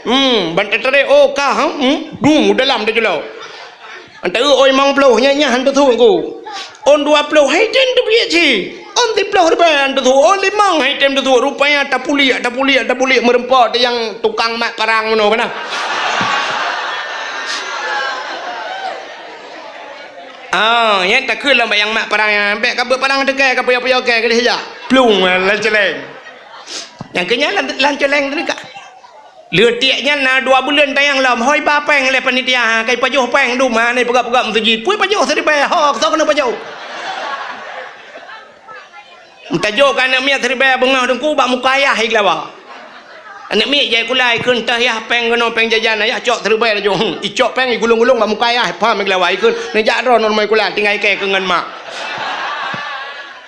Hmm, ban teutarek, oh, ka, hmm, hmm, hmm, dalam teujeulok. Antara ôn limong ploh, nyan, nyan, han teusut ngku. Ôn dua ploh, hai tem teubiet cit. Ôn siploh ribèe, han teusut. Ôn limong, hai tem teusut. Rupanya tapuliek, tapuliek, tapuliek, meurumpok teuh nyang tukang mat parang meunoe keunan. Ah, nyan takheun lom bak nyang mat parang nyan, bèk ka beuet parang teukai, ka puyoe-puyoe kèe keudeh jak. Plueng, lam cèlèng. Nyang keu nyan lam, lam cèlèng teuka. Leutik nyan na dua buleuen tanyong lom, hôi ba pèng lé panitia, ha, ka ipajoh pèng dum, ha, na ipeugah-peugah meuseujid. Peue ipajoh siribèe, ho, soe keuneuk pajoh? Meutajok keu aneuk miet siribèe beungoh teungku bak muka ayah igeulawa. Aneuk miet jai kula ikheun teuh yah pèng keunoe pèng jajan ayah cok siribèe laju. Hmm, icok pèng igulong-gulong bak muka ayah, pham igeulawa ikheun. Neujak droe ngon rumoh kula tinggai kèe keu ngon mak.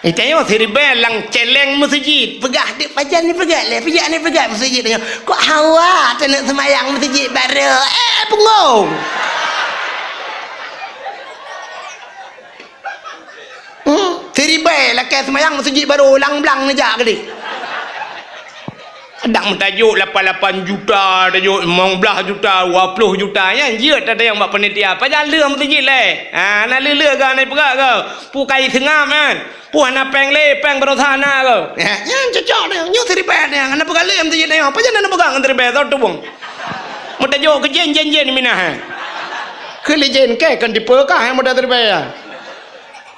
Itanyoe siribèe lam cèlèng meuseujid. Peugah dek pajan ni peugah lé, peugah ni peugah meuseujid tanyoe. Kok hawa taneuk seumayang meuseujid barô. Eh, punggong! Hmm, siribèe lakèe seumayang meuseujid barô, lam blang neujak keudeh. Dak meutajok lapan lapan juta, tajok limong blaih juta, dua ploh juta, nyan jeuet tatanyong bak panitia, pajan lheueh meuseujid lé? Ha, na lheueh-lheueh geuh, na peugah geuh, pu kai seungab nyan, pu hana péng lé, péng baroesa na geuh. Ya, nyan cocok deh, nyoe siribèe deh, hana peugah lé meuseujid nyoe, pajan hana peugah ngon siribèe, soe tubông. Meutajok keu jén, jén, jén minah, ha. Keu lé jén kèe kon tipe kah nyang muda siribèe, ya.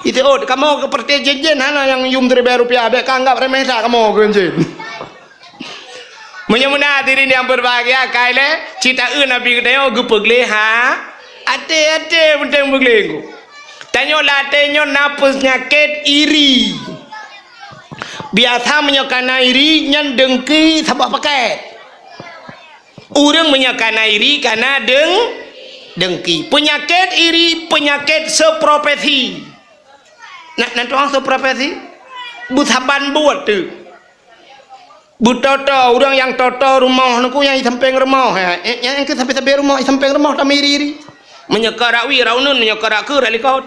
Iteuk kamoe keu peureuté jén-jén hana nyang yum siribèe rupiah, bèk ka anggab remeh that kamoe keu jén. Meunyoe meunan hadirin nyang beureubahagia, kai lé cit taeu Nabi geutanyoe geupeugleh ha, até-até meuntang peugleh ku. Tanyoe lam até nyoe na peunyakét iri. Biasa meunyoe kana iri nyan deungki saboh pakèt. Ureueng meunyoe kana iri kana deung, deungki. Peunyakét iri peunyakét seupropesi. Na, na tuang seupropesi? Beusaban buet teuk. Beutoe-toe, ureueng nyang toe-toe rumoh nyan ku nyang i sampéng rumoh, ya. Eh, nyang keu sabe-sabe rumoh, i sampéng rumoh tamiri-iri. Meunyoe ka rak wie, rak uneuen, meunyoe ka rak keue, rak likot.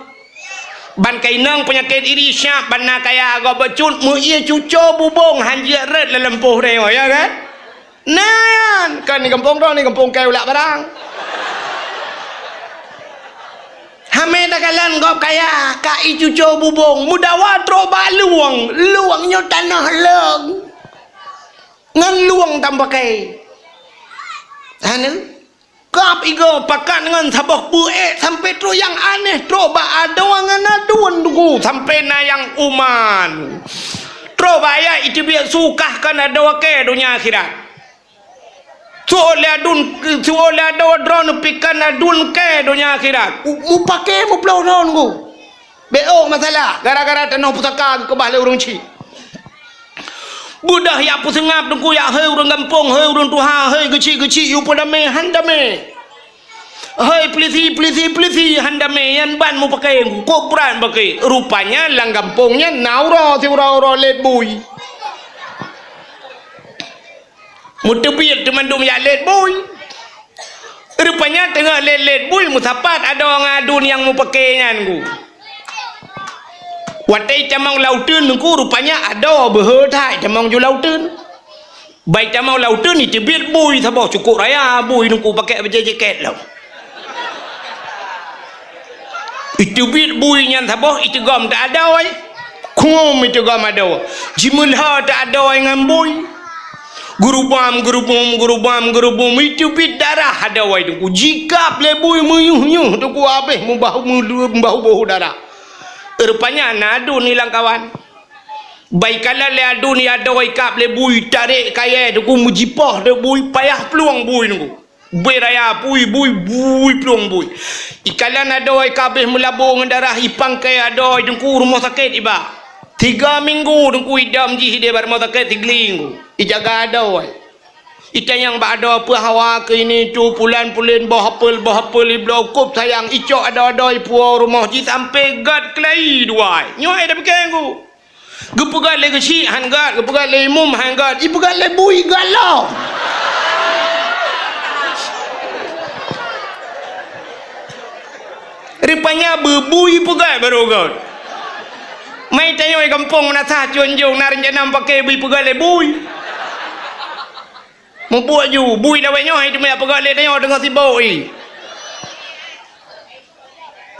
Ban ka inong peunyakét iri siap, ban na kaya gob bacut, meu ie cuco bubông, han jeuet rot lam lampôh nyoe, ya kan? Nyan, kan di gampông droe, di gampông kèe ulak barang. Hamé takalon gob kaya, ka i cuco bubông, meudawa trok bak lueng, lueng nyoe tanoh leueng. Ngon lueng tampakèe. Hana? Kab igoe pakat ngon saboh beuék sampoe trok nyang aneh trok bak adoe ngon aduen teungku, sampoe na nyang uman. Trok bak ayat iteubiet su kah kon adoe kèe donya akhirat. Su lé aduen, su lé adoe droeneuh pih kon aduen kèe donya akhirat. Mu-, mupakè muploh droeneuh teungku. Bèk ôk masalah, gara-gara tanoh pusaka geukeubah lé ureueng chik. Beudôh yak peuseungab teungku yak, hei ureueng gampông, hei ureueng tuha, hei geuchik-geuchik, yue peudamé, han damé. Hei peulisi, peulisi, peulisi, han damé, nyan ban mupakè, kok brat mupakè. Rupanya lam gampông nyan na uroe siuroe-uroe lét bui. Meuteubiet teumandum yak lét bui. Rupanya teungoh lét-lét bui meusapat adoe ngon aduen nyang mupakè nyan ku. Watèe itamong lam uteuen teungku, rupanya adoe beuhe that itamong ju lam uteuen. Ban itamong lam uteuen iteubiet bui saboh cukôp raya bui teungku pakè bajèe jakèt lom. Iteubiet bui nyan saboh iteugom teuh adoe. Khum iteugom adoe. Jimeulhô teuh adoe ngon bui. Geurubam, geurubum, geurubam, geurubum, iteubiet darah adoe teungku. Jikab lé bui meuyueh-yueh teungku habéh mubah, mubah boh darah. Rupanya na aduen ilang kawan. Ban ikalon lé aduen adoe ikab lé bui, tarek kayèe teungku, meujipoh teuh bui, payah plueng bui teungku. Bui raya bui, bui, bui plueng bui. Ikalon adoe ka habéh meulabô ngon darah, ipangkai adoe teungku rumoh sakét iba. Tiga minggu teungku idam jih idéh bak rumoh sakét Sigli teungku. Ijaga adoe. Itanyong bak adoe peue hawa keuh ini tu pulan-pulen boh apel, boh apel ibloe kôb sayang icok adoe-adoe ipuwoe rumoh jih sampoe gèt keulayi dua. Nyoe ai tapike teungku. Geupeugèt lé geuchik han gèt, geupeugèt lé imum han gèt, ipeugèt lé bui gèt lom. Rupanya beu bui ipeugèt barô gèt. Mai tanyoe gampông meunasah Cianjong na reuncana mupakè bui ipeugèt lé bui. Mubuet ju, bui lawét nyoe hai teuma peugah lé tanyoe deungon sibok i.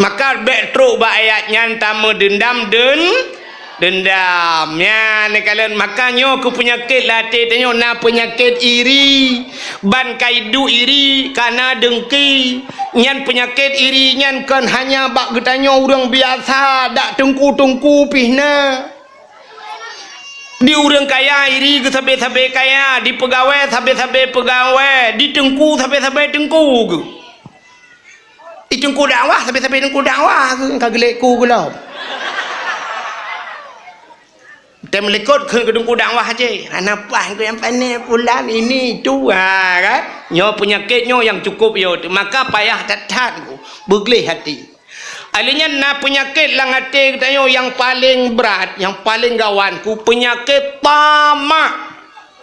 Maka bèk trok bak ayat nyan tameudeundam deun-, deundam. Nyan neukalon, maka nyoe keu peunyakét lam até tanyoe na peunyakét iri. Ban ka iduek iri, kana deungki. Nyan peunyakét iri nyan kon hanya bak geutanyoe ureueng biasa, dak teungku-teungku pih na. Di ureueng kaya iri geusabe-sabe kaya, di peugawée sabe-sabe peugawée, di teungku sabe-sabe teungku geuh. Di teungku dakwah sabe-sabe teungku dakwah geuh, ka geulék ku geuh lom. Tem likot keu teungku dakwah aja. Hana paih keu nyang pané pulan ini itu, ha, kan? Nyoe peunyakét nyoe nyang cukôp yo, maka payah that-that beugleh hati. Alèh nyan na peunyakét lam até geutanyoe nyang paleng brat, nyang paleng gawat, ku peunyakét tamak.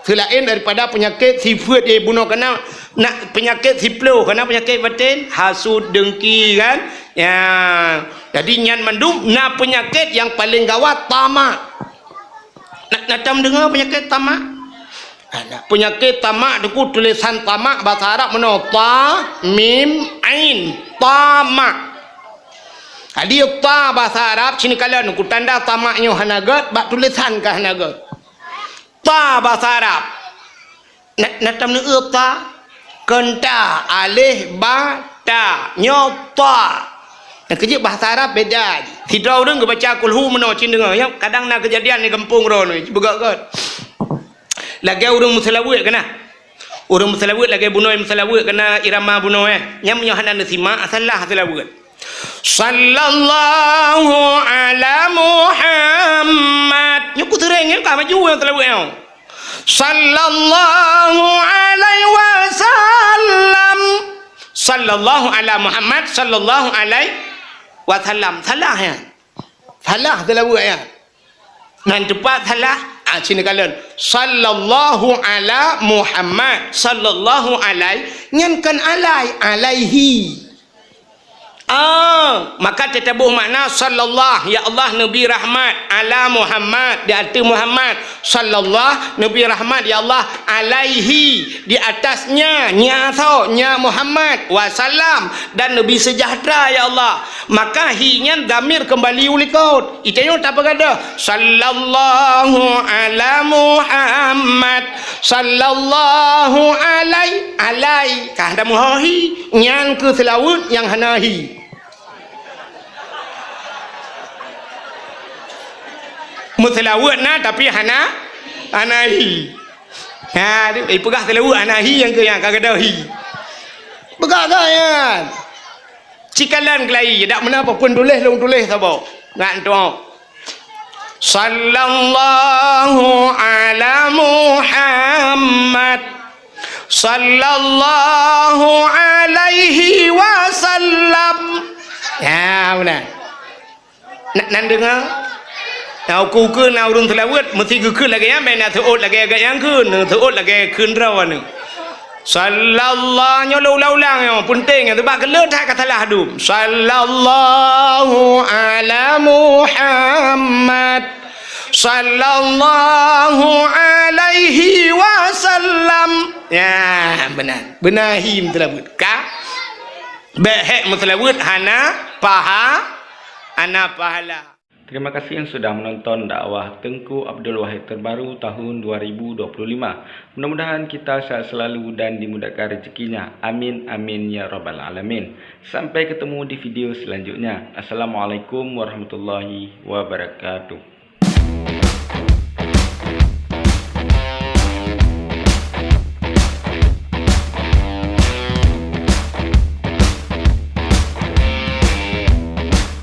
Seulaén daripada peunyakét sifeuet, eh, bunoe kana, na peunyakét siploh, kana peunyakét batén, hasut, deungki, kan? Ya. Jadi nyan mandum na peunyakét nyang paleng gawat tamak. Na, na tom deungoe peunyakét tamak? Peunyakét tamak, Teungku, tulésan tamak basa Arab meunoe, ta, mim, ain. Tamak. Jadi ta basa Arab, sinoe kalon, Teungku, tanda tamak nyoe hana gét, bak tulésan ka hana gét. Ta basa Arab. Na, na tam neueu ta? Kon ta, alif, ba, ta. Nyoe ta. Nyang keujeuet bahasa Arab beda. Sidroe ureueng geubaca kulhu meunoe cit deungoe, ya. Kadang na keujadian di gampông droeneuh, beugét-gét. Lagèe ureueng meuseulaweuet keunan. Ureueng meuseulaweuet lagèe bunoe meuseulaweuet keunan irama bunoe, eh. Nyan meunyoe hana neusimak, salah seulaweuet. Sallallahu ala Muhammad. Nyoe ku seuréng nyan ka maju nyang seulaweuet nyoe. Sallallahu alaihi wasallam. Sallallahu ala Muhammad, sallallahu alaihi wasallam. Salah nyan. Salah seulaweuet nyan. Nan teumpat salah, ah, sinoe kalon. Sallallahu ala Muhammad, sallallahu alaihi, nyan kon alai, alaihi. Ah, maka teutabôh makna sallallahu, ya Allah, neubri rahmat, ala Muhammad, di ateueh Muhammad, sallallahu, neubri rahmat, ya Allah, alaihi, di atasnya, nya soe, nya Muhammad, wasallam, dan neubri seujahteura, ya Allah. Maka hi nyan dhamir keumbali u likot. Itanyoe tapeugadôh, sallallahu ala Muhammad, sallallahu alai, alai. Ka hana meuho hi, nyan keuh seulaweuet nyang hana hi. Meuseulaweuet na, tapi hana, hana hi. Ha, ipeugah seulaweuet hana hi, nyang keuh nyang ka gadôh hi. Peugah-gah nyan. Cikalon keulai, dak meunan peue pun tuléh, lôn tuléh saboh. Ngat tuoh. Sallallahu ala Muhammad. Sallallahu alaihi wasallam. Ya, meunan. Na, nan deungoe? Na ukeue-ukeue na ureueng seulaweuet, meusti geukheun lagèe nyan, bèk na seuôt lagèe gobnyan kheun, seuôt lagèe kheun droeneuh. Sallallahu, nyoe lôn ulang-ulang nyoe, peunteng nyoe, teuma keu le that ka salah dum. Sallallahu ala Muhammad. Sallallahu alaihi wasallam. Ya, beuna. Beuna hi meuseulaweuet. Ka? Bèk hék meuseulaweuet hana paha-, hana pahala. Terima kasih yang sudah menonton dakwah Teungku Abdul Wahid terbaru tahun dua ribu dua puluh lima. Mudah-mudahan kita sehat selalu dan dimudahkan rezekinya. Amin, amin, ya rabbal alamin. Sampai ketemu di video selanjutnya. Assalamualaikum warahmatullahi wabarakatuh.